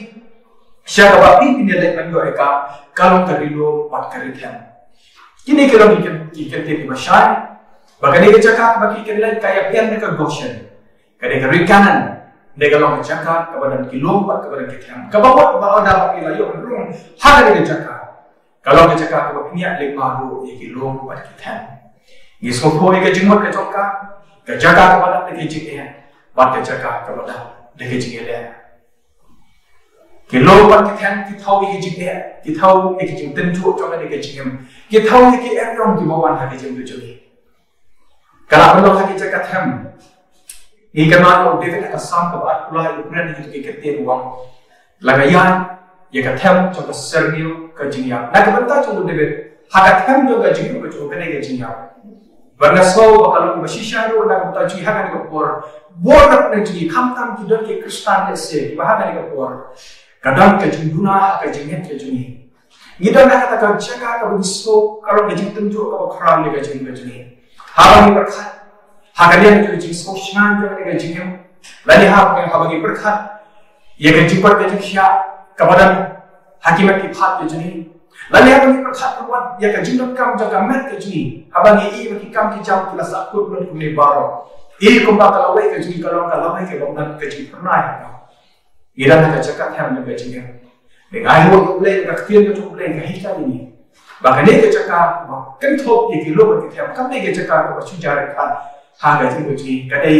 sha kaba phi phin ïaleit ban ïoh ïa ka, ka long ka ri lum bad ka ri them. Kine ki long ki ktien, ki ktien kiba shai ba kane ka jaka kaba phi phin leit ka ïapher na ka Goshen. Ka dei ka ri Kanaan, dei ka long ka jaka kaba don ki lum bad kaba don ki them. Kaba mut ba haba phi la ïoh ban rung ha kane ka jaka, ka long ka jaka kaba phin ïaleit baroh ïa ki lum bad ki them. Ngi sngewthuh ïa ka jingmut ka jong ka, ka jaka kaba dap da ka jingeh bad ka jaka kaba dap da ka jingïaleh. Ki lum bad ki them ki thaw ïa ka jingeh, ki thaw ïa ka jingtynjuh jong ka jingim, ki thaw ïa ki eriong kiba wan ha ka jingim jong ngi. Ka la pynlong ha ki jaka them. Ngi kynmaw u David ha ka Salm kaba arphew lai u kren ïa kito ki ktien u ong, la nga ïaid ïa ka them jong ka syrngiew ka jingïap. Na ka bynta jong u David, ha ka them jong ka jingïap ka jong u kane ka jingïap. Bad nga sngew ba ka long ba shisha ruh na ka bynta jong ngi ha kane ka por. Bun na pdeng jong ngi, khamtam ki don ki Khristan lehse kiba ha kane ka por ka don ka jingduna ha ka jingngeit ka jong ngi. Ngi don ha kata ka jaka kaba ngi sngew ka long ka jingtynjuh kaba khraw ïa ka jingim ka jong ngi. Haba ngi pyrkhat ha ka liang jong ka jingsngew shngaiñ jong ka jingim, lane haba ngi, haba ngi pyrkhat ïa ka jingkoit ka jingkhiah kaba don ha ki met ki phad ka jong ngi, lane haba ngi pyrkhat ka wat ïa ka jingdonkam jong ka met ka jong ngi, haba ngi ïohi ba ki kam ki jam ki la sahkut lut kumne baroh, ïohi kumba ka lawei ka jong ngi ka long ka lawei kaba ym don ka jingphyrnai ha ka. Ngi don ha ka jaka them jong ka jingim. Dei ngi ai nguh ïa U Blei, ka ktien ka jong U Blei ka hikai ïa ngi ba kane ka jaka ba kynthup ïa ki lum bad ki them, kam dei ka jaka kaba shu jia ryngkat ha ka jingim ka jong ngi, ka dei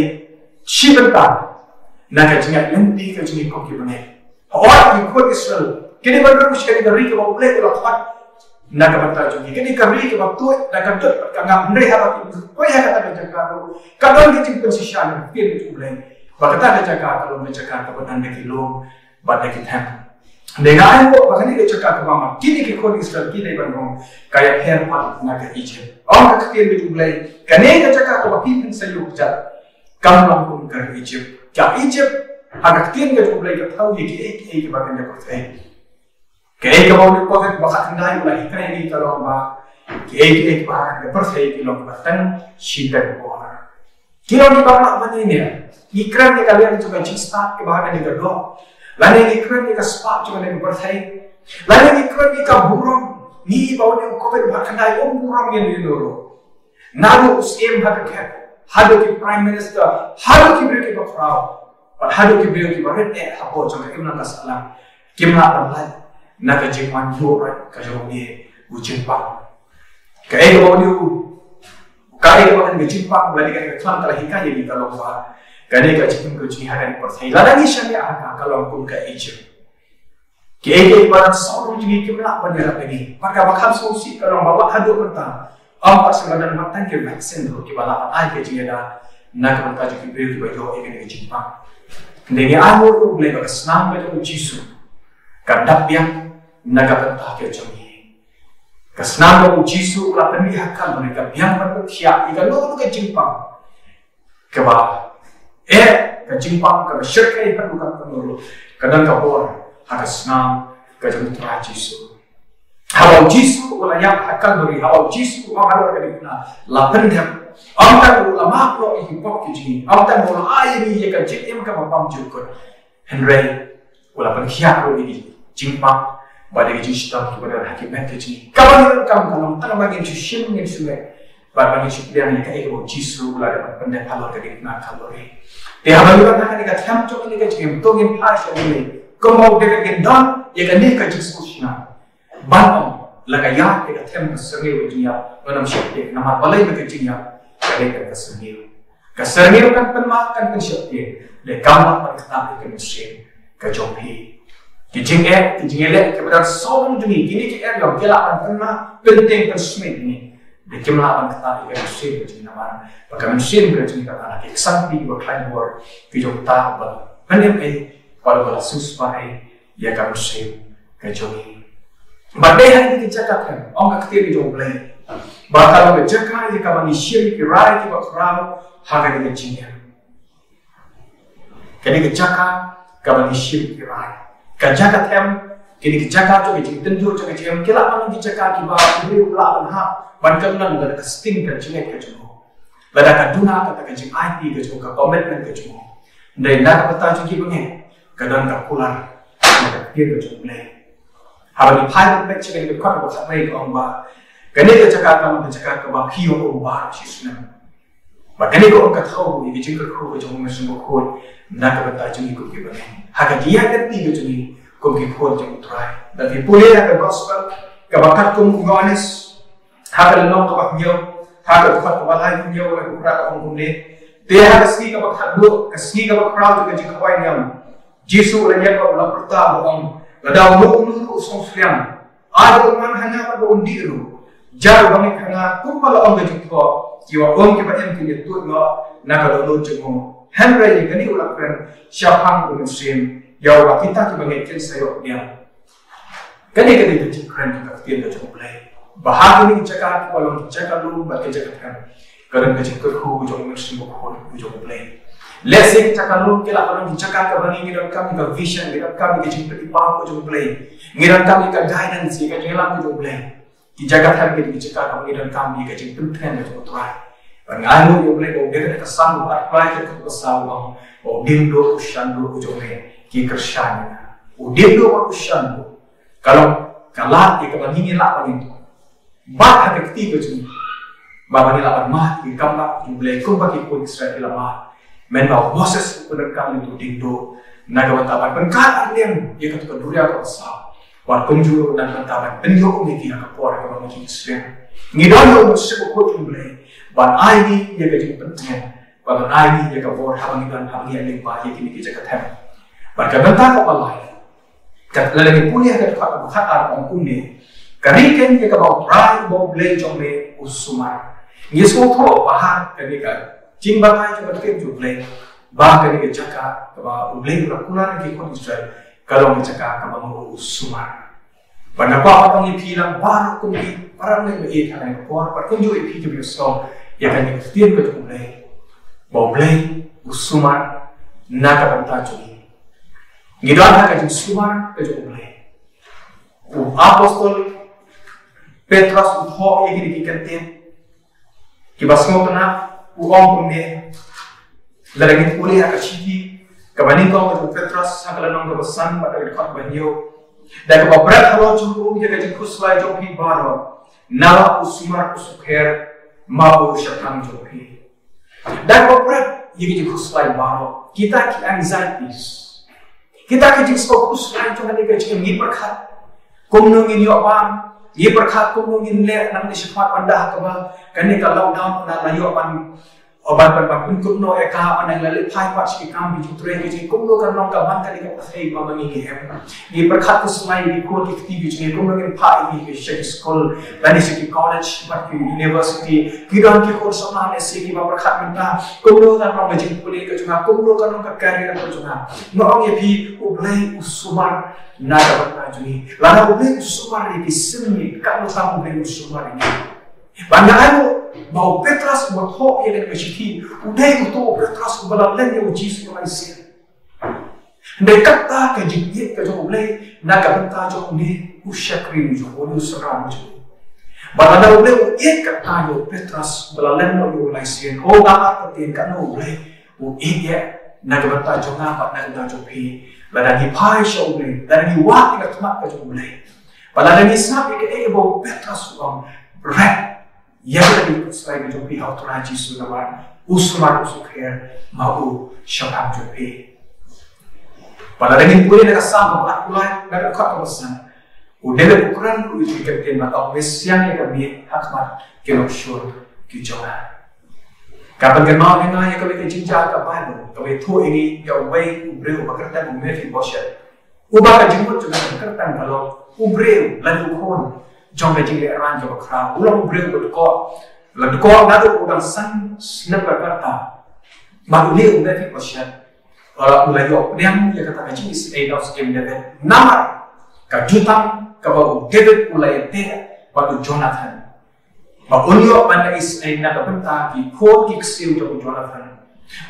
shi bynta na ka jingïaid lynti ka jong ngi kum ki bangeit. Hooid, ki khun Israel ki dei ban rung sha kane ka ri kaba U Blei u la khot na ka bynta jong ki. Kane ka ri kaba tuid da ka dud bad ka ngam, hynrei haba ki poi ha kata ka jaka ruh ka don ka jingpynshisha na ka ktien ka jong U Blei ba kata ka jaka ka long ka jaka kaba don da ki lum bad da ki them. Dei ngi ai nguh ba kane ka jaka kaba ma kine ki khun Israel ki dei ban rung ka ïapher pat na ka Ijipt. Ong ka ktien ka jong U Blei, kane ka jaka kaba phi phin sa ïuh kjat kam long kum ka ri Ijipt. Ka Ijipt ha ka ktien ka jong U Blei ka thaw ïa kiei kiei kiba kan ïa pyrthei. Kaei kaba u David ba khatkhyndai u la hikai ïa ngi ka long ba kiei kiei kiba ha kane ka pyrthei ki long kiba tang shiteng por. Ki long kiba mah ban ïa ngi. Ngi kren ïa ka liang jong ka jingstad kiba ha kane ka doh, lane ngi kren ïa ka spah jong kane ka pyrthei, lane ngi kren ïa ka burom. Ngi ba u David ba khatkhyndai um burom ïa ngi ruh. Naduh u Syiem ha ka khet, haduh ki Prime Minister, haduh ki briew kiba khraw, bad haduh ki briew kiba rit eh hapoh jong ka imlang ka sahlang, kim lah ban lait na ka jingwan ïuh rit ka jong une u jingpang. Kaei kaba une u, kaei kaba kane ka jingpang lane kane ka khlam ka la hikai ïa ngi ka long ba kane ka jingim ka jong ngi ha kane ka pyrthei, lada ngi shaniah ha ka, ka long kum ka Ijipt. Kiei kiei kiba dang saw ruh jong ngi kim lah ban ïarap ïa ngi. Bad kaba kham sngewsih ka long ba wat haduh mynta ym pat sngewdon wat tang ki vaccine ruh kiba lah ban ai ka jingïada na ka bynta jong ki briew kiba ïoh ïa kane ka jingpang. Hynrei ngi ai nguh ïa U Blei ba ka snam ka jong U Jisu ka dap biang na ka bynta ka jong ngi. Ka snam kaba u Jisu u la pynmih ha Kalbari ka biang ban pynkhiah ïa kano kano ka jingpang kaba eh, ka jingpang kaba shyrkhei haduh katta ruh, ka don ka bor ha ka snam ka jong u Trai Jisu. Haba u Jisu u la ïap ha Kalbari, haba u Jisu u ong halor ka diengphna, la pyndep, ym tang u la map noh ïa ki pop ki jong ngi, ym tang u la ai ïa ngi ïa ka jingim kaba bymjukut, hynrei u la pynkhiah ruh ïa ki jingpang bad ïa ki jingshitom kiba don ha ki met ka jong ngi. Kaba ngi donkam ka long tang ba ngin shu shim, ngin shu leh, bad ba ngin shu pdiang ïa kaei kaba u Jisu u la dep ban pyndep halor ka diengphna Kalbari. Te haba ngi wan ha kane ka them jong kane ka jingim, to ngin phai sha U Blei kumba u David, ngin don ïa kane ka jingsngewsynei ban ong, la ka ïaid ïa ka them ka syrngiew ka jingïap, ngan ym sheptieng, namar balei? Ba ka jingïap ka dei ka syrngiew. Ka syrngiew kan pynmad, kan pynsheptieng, lada kam lah ban ktah ïa ka mynsiem ka jong phi. Ki jingeh, ki jingeh leh kiba don sawdong jong ngi, kine ki eriong ki lah ban pynmad, pyntieng, pynsmit ïa ngi, lada kim lah ban ktah ïa ka mynsiem ka jong ngi, namar ba ka mynsiem ka jong ngi ka la ki ksangti kiba khlaiñ bor ki jong uta uba la pynim ei, uba la sngewsih ei ïa ka mynsiem ka jong ngi. Bad dei ha kane ka jaka them, ong ka ktien ka jong U Blei, ba ka long ka jaka ïa kaba ngi shim ki rai kiba khraw ha kane ka jingim. Kane ka jaka kaba ngi shim ki rai, ka jaka them, kane ka jaka jong ka jingtynjuh jong ka jingim, ki lah ban long ki jaka kiba u briew u lah ban hap ban kynnoh lada ka sting ka jingngeit ka jong u, lada ka duna kata ka jingaiti ka jong u, ka commitment ka jong u. Hynrei na ka bynta jong ki bangeit ka don ka kular na ka ktien ka jong U Blei. Haba ngi phai ban peit sha kane ka dkhot kaba khatwei ka ong ba kane ka jaka ka long ka jaka kaba phi ïoh u bar shisnem. Bad kane ka ong ka thaw ïa ka jingkyrkhu ka jong U Mynsiem Bakhuid na ka bynta jong ngi kum ki bangeit, ha ka jingïaid lynti ka jong ngi kum ki khun jong U Trai. Lada phi pule ha ka gospel kaba katkum u Ïoannis, ha ka lynnong kaba hynñiew, ha ka dkhot kaba laiphew hynñiew, la ka Kynrad ka ong kumne: Te ha ka sngi kaba khatduh, ka sngi kaba khraw jong ka jingkhawai niam, Jisu u la ñiad bad u la pyrta, u ong, lada uno uno ruh u sngewsliang, ai ba un wan ha nga bad ba un dih ruh, jar ba ngeit ha nga, kumba la ong ka jingthoh, ki warom kiba im kin ïatuid noh na ka dohnud jong u. Hynrei ïa kane u la kren shaphang U Mynsiem, ïa uba kita kiba ngeit kin sa ïoh pdiang. Kane ka dei ka jingkren ka ktien ka jong U Blei, ba ha kine ki jaka kiba long ki jaka lum bad ki jaka them, ka don ka jingkyrkhu ka jong U Mynsiem Bakhuid ka jong U Blei. Lehse ki jaka lum ki lah ban long ki jaka kaba ngi, ngi donkam ïa ka vision, ngi donkam ïa ka jingpynpaw ka jong U Blei, ngi donkam ïa ka guidance, ïa ka jingïalam ka jong U Blei. Ki jaka them ki dei ki jaka kaba ngi donkam ïa ka jingpyntngen ka jong U Trai. Bad nga ai nguh ïa U Blei ba u dei ka sam ba ar, Kynrad ka dkhot kaba saw, u ong ba u diengduh u shanduh u jong me ki kyrshan ïa nga. U diengduh bad u shanduh ka long ka lad ïa kaba ngi lah ban ïoh. Bad ha ka kti ka jong ngi, ba ngi lah ban mad ïa ka kam bad U Blei kumba ki khun Israel ki la mad. Mynba u Moses u pyndonkam ïa u diengduh na ka bynta ban pynkat arliang ïa kata ka duriaw kaba saw, bad kumjuh na ka bynta ban pynïoh ïa ki ha ka por kaba ngi ki Israel. Ngi don ïa U Mynsiem Bakhuid U Blei ban ai ngi ïa ka jingpyntngen, ban ai ngi ïa ka bor haba ngi don, haba ngi ïaid lyngba ïa kine ki jaka them. Bad ka bynta kaba lai, ka, lada ngi pule ha ka dkhot kaba khatar ka ong kumne: Ka ri keiñ ïa kaba U Trai uba U Blei jong me u sumar. Ngi sngewthuh ba ha kane ka jingbatai jong ka ktien jong U Blei, ba kane ka jaka kaba U Blei u la kular ïa ki khun Israel ka long ka jaka kaba u sumar. Bad nga kwah ban ong ïa phi lang baroh kum ki para bangeit ba ïeit ha kane ka por, bad kumjuh ïa phi kiba ïohsngew ïa kane ka ktien ka jong U Blei, ba U Blei u sumar na ka bynta jong ngi. Ngi don ha ka jingsumar ka jong U Blei. U apostol Petros u thoh ïa kine ki kyntien kiba sngewtynnat, u ong kumne, lada ngin pule ha ka shithi kaba nyngkong ka jong u Petros, ha ka lynnong kaba san bad ka dkhot ba hynñiew: Da kaba bret halor jong u ïa ka jingkhuslai jong phi baroh, naba u sumar u sukher ma u shaphang jong phi. Da kaba bret ïa ka jingkhuslai baroh, kita ki anxieties, kita ki jingsngewkhuslai jong kane ka jingim, ngi pyrkhat kumno ngin ïoh ban, ngi pyrkhat kumno ngin leh, nang dei shakhmat ban da kaba kane ka lockdown, nang la ïoh ban Ban ban ban pynkut noh ïa ka, ban nang leh phai pat sha ki kam ki jingtrei ki jong ngi, kumno kan long ka ban ka dei ka pyrthei ba ma ngi ngi em. Ngi pyrkhat khuslai ïa ki khun ki kti ki jong ngi, kumno ngin phah ïa ki sha ki skul lane sha ki college bad ki university. Ki don ki khun samla lehse kiba pyrkhat mynta, kumno kan long ka jingpule ka jong nga, kumno kan long ka career ka jong nga. Nga ong ïa phi, U Blei u sumar na ka bynta jong ngi. Lada U Blei u sumar ïa ki sim ngi, katno tam U Blei u sumar ïa ngi. Ba nga ai mo ba u Petros u ba thoh ïa kane ka shithi, u dei uto u Petros uba la len ïa u Jisu ïa u lai sien. Hynrei kata ka jingïeit ka jong U Blei na ka bynta jong une u shakri u jong u, une u synran u jong u. Ba lada U Blei u ïeit kata ïa u Petros uba la len noh ïa u lai sien, o nga ar pateng katno U Blei u ïeit ïa na ka bynta jong nga bad na ka bynta jong phi. Lada ngi phai sha U Blei, lada ngi wad ïa ka khmat ka jong U Blei. Ba lada ngi sngap ïa kaei ba u Petros u ong, rep ïa ka jingkhuslai ka jong phi ha u Trai Jisu, namar u sumar u sukher ma u shaphang jong phi. Ba lada ngin pule na ka Salm kaba arphew lai, na ka dkhot kaba san, u David u kren ruh ïa ka ktien ba, to me siang ïa ka miet ha khmat ki nongshun ki jong nga. Ka pynkynmaw ïa nga ïa kawei ka jingjia ha ka Baibl kaba ïathuh ïa ngi ïa uwei u briew uba kyrteng u Mephibosheth. Uba ka jingmut jong ka kyrteng ka long u briew lane u khun jong ka jinglehrain kaba khraw. U long u briew uba dkoh. La dkoh naduh u dang san snem ka rta. Bad une u Mephibosheth, u la ïoh pdiang ïa kata ka jingisynei na u Syiem David namar ka jutang kaba u David u la ïateh bad u Jonathan. Ba un ïoh ban da isynei na ka bynta ki khun ki ksiew jong u Jonathan.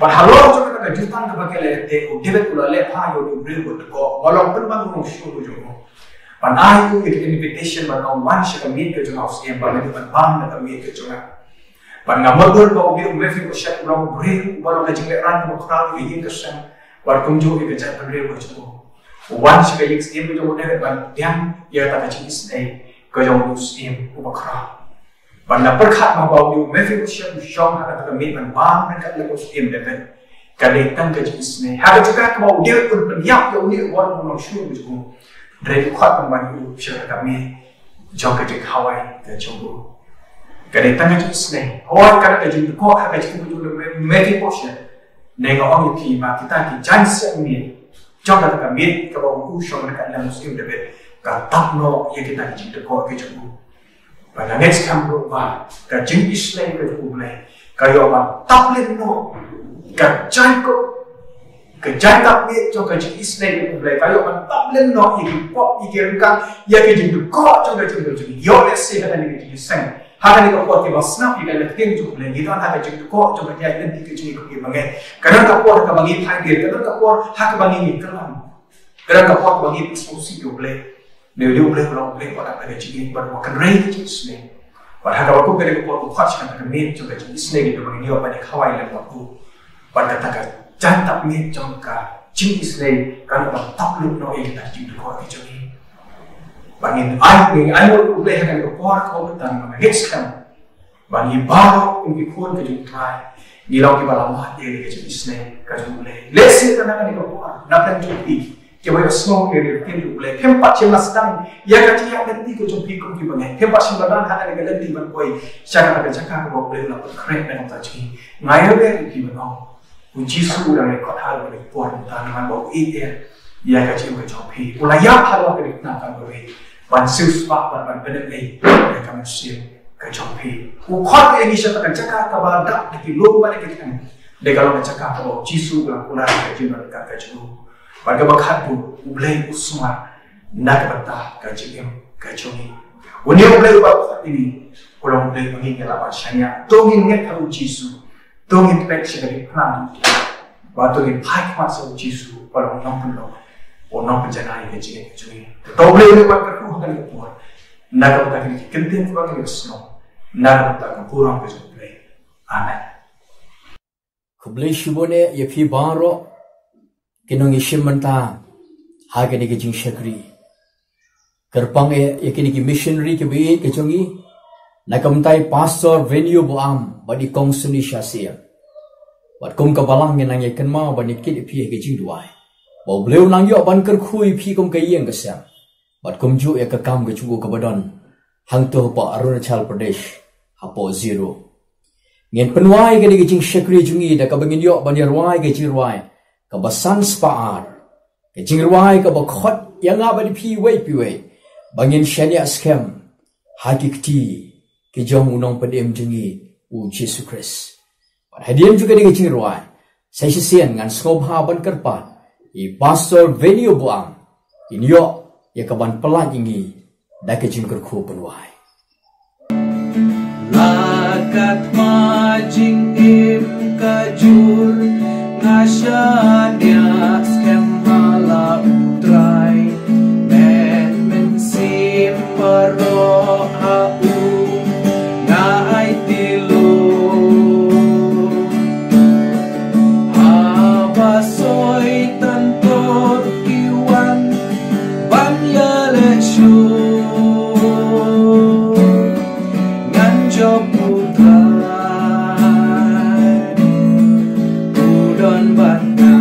Bad halor jong kata ka jutang kaba ki la ïateh, u David u la leh bha ïa u briew uba dkoh, ba long pynban u nongshun u jong u. Ban ai u ïa ka invitation ban ong, wan sha ka miet ka jong nga u Syiem, ba me dei ban bam na ka miet ka jong nga. Bad nga mutdur ba u dei u Mephibosheth u long u briew uba long ka jinglehrain kaba khraw ïa ka ïing ka sem bad kumjuh ïa ka jaitbynriew ka jong u. U wan sha ka ïing syiem ka jong u David ban pdiang ïa kata ka jingisynei ka jong u syiem uba khraw. Bad nga pyrkhat ba u dei u Mephibosheth u shong ha kata ka miet ban bam ryngkat lem bad u Syiem David. Ka dei tang ka jingisynei. Ha ka jaka kaba u David un pynïap ïa une uba long u nongshun u jong u, hynrei u khot tang ban ïoh u sha kata ka miet jong ka jingkhawai ka jong u. Ka dei tang ka jingisynei. Hooid, ka dei ka jingdkoh ha ka jingim ka jong u Mephibosheth. Hynrei nga ong ïa phi ba kita ki jaiñ seh miet jong kata ka miet kaba u shong ryngkat lem bad u Syiem David, ka tap noh ïa kita ki jingdkoh ki jong u. Bad nga ngeit skhem ruh ba ka jingisynei ka jong U Blei ka ïoh ban tap lyngngoh ka jaiñ, ka jaiñ tap miet jong ka jingisynei ka jong U Blei, ka ïoh ban tap lyngngoh ïa ki pop, ïa ki ryngkat, ïa ki jingdkoh jong ka jingim jong ngi. Ïoh lehse ha kane ka jingïaseng, ha kane ka por kiba sngap ïa ka ktien jong U Blei, ngi don ha ka jingdkoh jong ka jingïaid lynti ka jong ngi kum ki bangeit. Ka don ka por ha kaba ngi phai biang, ka don ka por ha kaba ngi ngi klam. Ka don ka por ha kaba ngi pynsngewsih ïa U Blei. Hynrei U Blei u long U Blei uba dap da ka jingïeit bad uba kynrei ka jingisynei. Bad ha kaba kum kane ka por u khot sha kata ka miet jong ka jingisynei kaba ngin ïoh ban ïakhawai lem bad u. Bad kata ka jaiñ tap miet jong ka jingisynei kan ïoh ban tap lyngngoh ïa kita ki jingdkoh ki jong ngi. Bad ngin ai, ngin ai nguh ïa U Blei ha kane ka por kaba mynta, bad nga ngeit skhem ba ngi baroh kum ki khun ka jong U Trai ngi long kiba la mad ïa ka jingisynei ka jong U Blei. Lehse na kane ka por, na pdeng jong phi kiba ïohsngew ïa ka ktien jong U Blei, phim pat shym la sdang ïa ka jingïaid lynti ka jong phi kum ki bangeit, phim pat shym la don ha kane ka lynti ban poi sha kata ka jaka kaba U Blei u la pynkhreh na ka bynta jong ngi. Nga ïawer ïa phi ban ong, U Jisu u dang ïakhot halor kane ka por mynta namar ba u ïeit ïa ka jingim ka jong phi. U la ïap halor kane ka tnat kaba rit ban siewspah bad ban pynim ïa ka mynsiem ka jong phi. U khot ïa ngi sha kata ka jaka kaba dap da ki lum bad da ki kyrteng. Dei ka long ka jaka kaba U Jisu u la kular ïa ka jingim ryngkat ka jong u. Bad kaba khatduh, U Blei u sumar na ka bynta ka jingim ka jong ngi. Une U Blei uba u khot ïa ngi u long U Blei uba ngi lah ban shaniah. To ngin ngeit ha U Jisu. To ngin peit sha ka diengphna jong U Trai. Bad to ngin phai khmat sha U Jisu uba long u nongpynlong, u nongpynjanai ïa ka jingim ka jong ngi. To U Blei un ïa wan kyrkhu ha kane ka por na ka bynta kine ki kyntien kiba ngi ïohsngew, na ka bynta ka burom ka jong U Blei. Amen. Khublei shibun eh ïa phi baroh ki nongïashim bynta ha kane ka jingshakri. Kyrpang eh ïa kine ki missionary kiba ïeit ka jong ngi, na ka bynta i Pastor Venio Buam bad i Kong Suni Shasia. Bad kum ka balang ngin nang ïa kynmaw ban ïa kit ïa phi ha ka jingduwai, ba U Blei un nang ïoh ban kyrkhu ïa phi kum ka ïing ka sem, bad kumjuh ïa ka kam ka jong u kaba don hangto hapoh Arunachal Pradesh, hapoh Ziro. Ngin pynwai kane ka jingshakri jong ngi da kaba ngin ïoh ban ïarwai ka jingrwai kaba san spah ar. Ka jingrwai kaba khot ïa nga bad ïa phi iwei pa iwei ba ngin shaniah skhem ha ki kti ki jong u nongpynim jong ngi u Jisu Khrist. Bad hadien jong kane ka jingrwai, sa shisien ngan sngewbha ban kyrpad ïa i Pastor Venio Buang, in ïoh ïa ka ban pynlait ïa ngi da ka jingkyrkhu pynwai. La ka thma jingim ka jur, nga shaniah skhem ha la U Trai. Men mynsiem baroh ha u nga aiti lut. Haba Soitan tor ki wan ban ïaleh shuh, ngan jop U Trai, u don bad nga.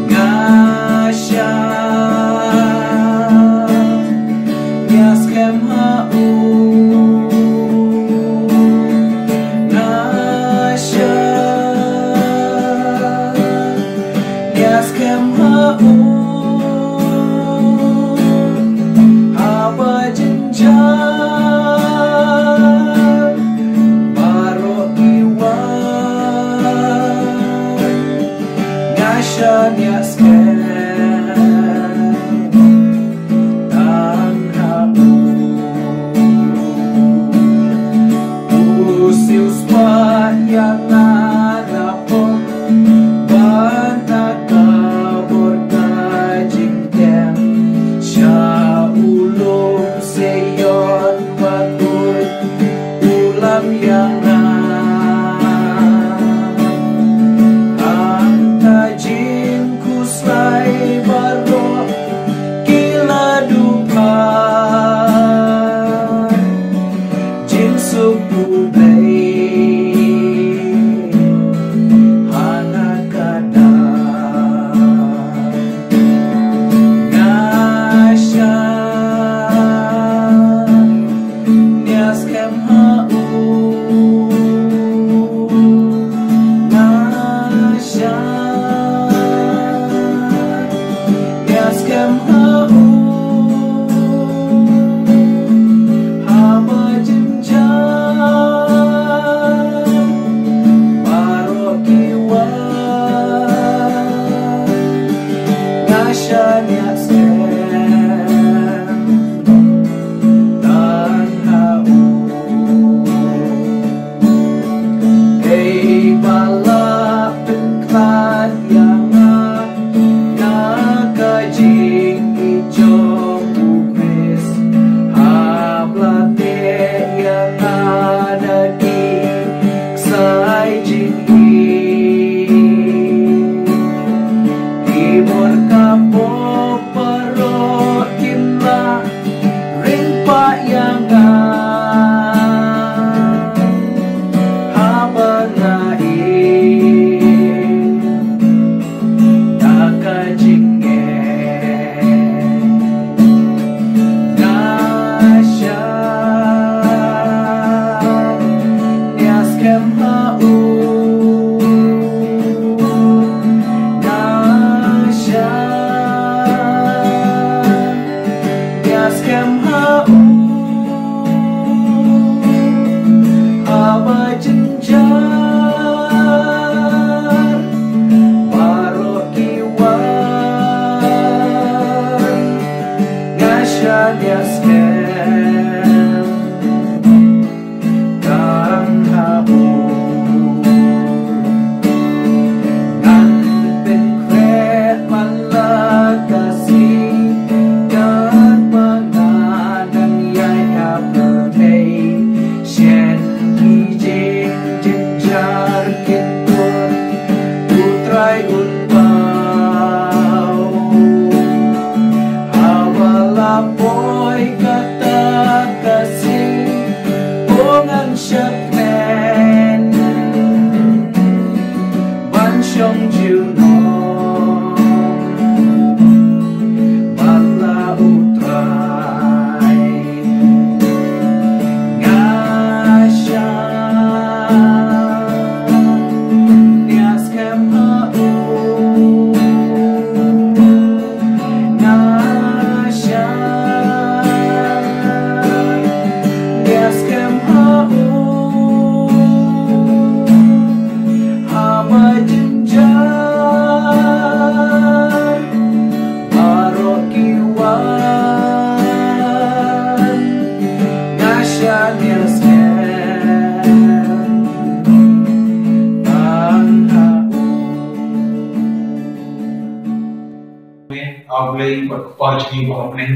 Nga shaniah skhem ha u. Nga shaniah skhem ha u. Haba jynjar baroh ki wan, nga shaniah skhem tang ha u. U siewspah ïa nga da pop ban da ka bor ka jingtem sha u lum Seion, bad u lam ïa nga. Hangta jingkhuslai baroh ki la duh pha. Jingsuk U Blei ha nga ka daw. Nga shaniah skhem ha u. Nga shaniah skhem ha u. Haba jynjar baroh ki wan, nga shaniah skhem tang ha u. Ei ba la pynkhlad ïa nga na ka jingïeit jong U Khrist, hap la teh ïa nga da ki ksai jingïeit. Ki bor ka pop baroh kin la ring pah ïa nga. Haba nga im da ka jingngeit, nga shaniah skhem ha u. Nga shaniah skhem ha u. Kpa jong ngi ba ha bneng,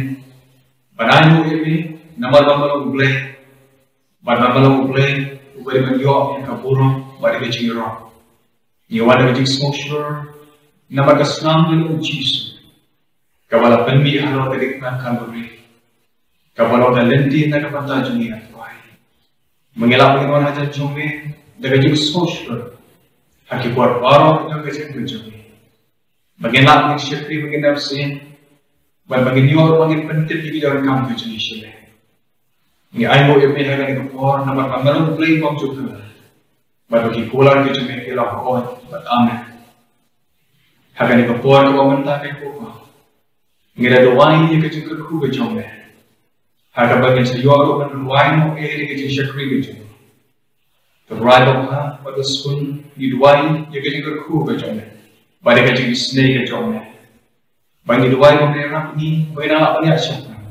ban ai nguh ïa me namar ba me long U Blei, bad ba me long U Blei uba dei ban ïoh ïa ka burom bad ïa ka jingïaroh. Ngi wan da ka jingsngewshlur namar ka snam jong U Jisu, kaba la pynmih halor ka diengphna Kalbari, kaba long ka lynti na ka bynta jong ngi, A Trai. Ma ngi lah ban wan hajan jong me da ka jingsngewshlur ha ki por baroh jong ka jingim jong ngi. Ma ngi lah ban shakri, ma ngi nang sien, bad ma ngi ïoh, ma ngi pyntip ïa ki jingdonkam ka jong ngi sha me. Ngi ai nguh ïa me ha kane ka por namar ba me long U Blei bymjukut, bad ba ki kular ka jong me ki long hooid bad amen. Ha kane ka por kaba mynta, ko Kpa, ngi da duwai ïa ka jingkyrkhu ka jong me, ha kaba ngin sa ïoh ruh ban duwai noh ïa ka jingshakri ka jong me. Ko Trai, ba ha kaba skul ngi duwai ïa ka jingkyrkhu ka jong me bad ïa ka jingisynei ka jong me. Ba ngi duwai ba me ïarap ïa ngi ba ngin lah ban ïaid shaphrang,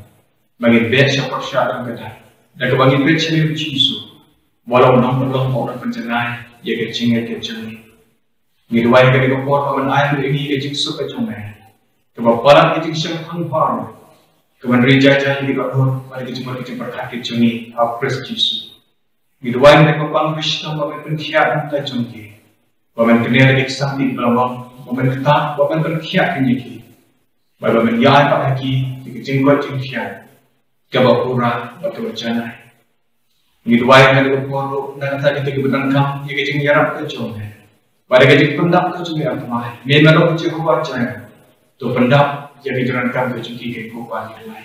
ba ngin beh sha pyrshah jong ka dak, da kaba ngin beh sha me, U Jisu, ba long u nongpynlong, ba u nongpynjanai ïa ka jingngeit ka jong ngi. Ngi duwai ha kane ka por ba men ai ruh ïa ngi ka jingsuk ka jong me, kaba palat ka jingshemphang baroh, ka ban ri jai jai ïa ki dohnud bad ïa ka jingmut ka jingpyrkhat ka jong ngi ha U Khrist Jisu. Ngi duwai, Mynsiem Bakhuid, ba men pynkhiah na ka bynta jong ki, ba men kynnoh ïa ki ksangti ba la wan, ba men ktah, ba men pynkhiah ïa ki, bad ba men ïai pat ha ki ïa ka jingkoit jingkhiah kaba pura bad kaba janai. Ngi duwai ha kane ka por ruh na ka bynta kito kiba donkam ïa ka jingïarap ka jong me, bad ïa ka jingpyndap ka jong me, A Trai. Me, me long U Jehobah Jireh, to pyndap ïa ka jingdonkam ka jong ki, ko Kpa, ngi duwai.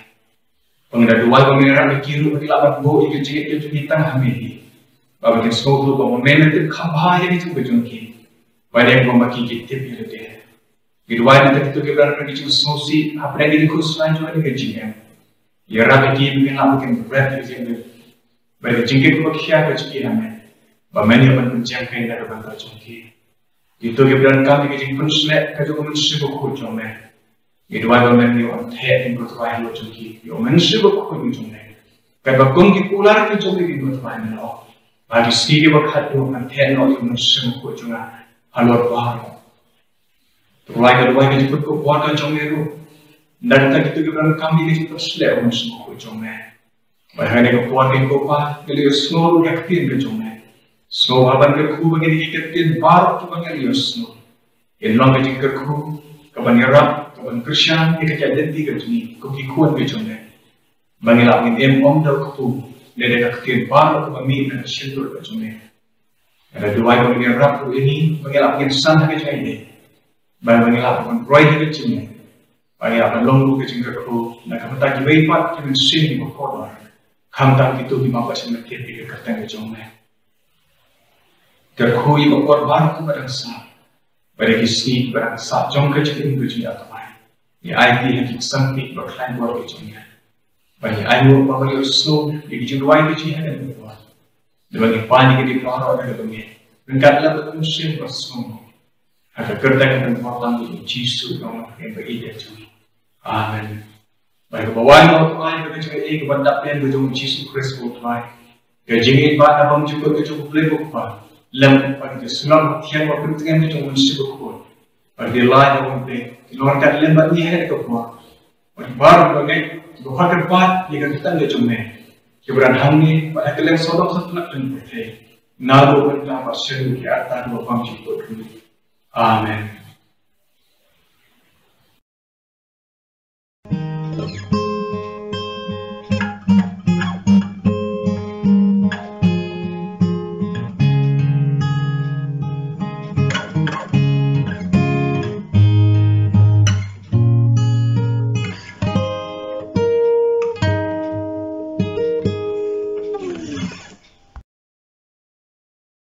Ba ngi da duwai ba men ïarap ïa ki ruh ba kin lah ban buh ïa ka jingngeit ka jong ki tang ha me hi, ba kin sngewthuh ba me, me tip kham bha ïa ka jingim ka jong ki, ba dei kumba ki, ki tip ïa lade. Ngi duwai na ka bynta kito kiba don ka jingsngewsih hapdeng ka jingkhuslai jong kane ka jingim. Ïarap ïa ki ba kin lah ban rep ïa ka jingim bad ka jingkit kaba khia ka jong ki ha me, ba men ïoh ban pynjah kane na ka bynta jong ki. Kito kiba donkam ïa ka jingpynshlur ka jong U Mynsiem Bakhuid jong me, ngi duwai ba men ïoh ban theh ïa ki, ko Trai, halor jong ki ïa U Mynsiem Bakhuid jong me, katba kum ki kular ki jong me, ko Trai, men ong, ba ha ki sngi kiba khadduh ngan theh noh ïa U Mynsiem Bakhuid jong nga halor baroh. Ko Trai, nga duwai ka jingkyrkhu ka jong me ruh na ka bynta kito kiba donkam ïa ka jingpynshlur U Mynsiem Bakhuid jong me. Bad ha kane ka por, ko Kpa, ngi la ïohsngew ïa ka ktien ka jong me. Sngewbha ban kyrkhu ba kine ki ktien baroh kiba ngi la ïohsngew kin long ka jingkyrkhu ka ban ïarap, ka ban kyrshan ïa ka jaitbynriew ka jong ngi kum ki khun ka jong me, ba ngin lah ngin im ym da u kpu, lada ka ktien baroh kaba mih na ka shyntur ka jong me. Nga da duwai ba men ïarap ruh ïa ngi ba ngin lah ngin san ha ka jingaiei, ba ngin lah ban roi ha ka jingngeit, ba ngin lah ban long ruh ka jingkyrkhu na ka bynta kiwei pat ki mynsiem kiba kordor, khamtam kito kiba ym pat shym la tip ïa ka kyrteng ka jong me. Kyrkhu ïa ka por baroh kaba dang sah, bad ïa ki sngi kiba dang sah jong ka jingim ka jong ngi, A Trai. Ngi aiti ha ki ksangti kiba khlaiñ bor ka jong ngi, bad ngi ainguh ba men ïohsngew ïa ki jingduwai ka jong ngi ha kane ka por. Ngi pan ïa kine baroh ha ka bynta jong me, ryngkat lem bad U Mynsiem Basngewnguh, ha ka kyrteng kaba kyrpang jong U Jisu, U Nongpynim ba ïeit ka jong ngi. Amen. Bad kaba wan, ko Trai, ka jingïeit kaba dap ka jong U Jisu Khrist, ko Trai, ka jingïeit ba na bymjukut ka jong U Blei, ko Kpa, lem bad ka jingïaseng ba thiang ba pyntngen ka jong U Mynsiem Bakhuid, bad ki lai ka jong U Blei, ki long ryngkat lem bad ngi ha kane ka por. Bad baroh kiba ngeit, kiba kyrpad ïa ka kyrteng ka jong me, kiba don hangne bad ha kylleng sawdong sawtnat jong ka pyrthei, naduh mynta bad shaduh ki artatien ba bymjukut ruh. Amen.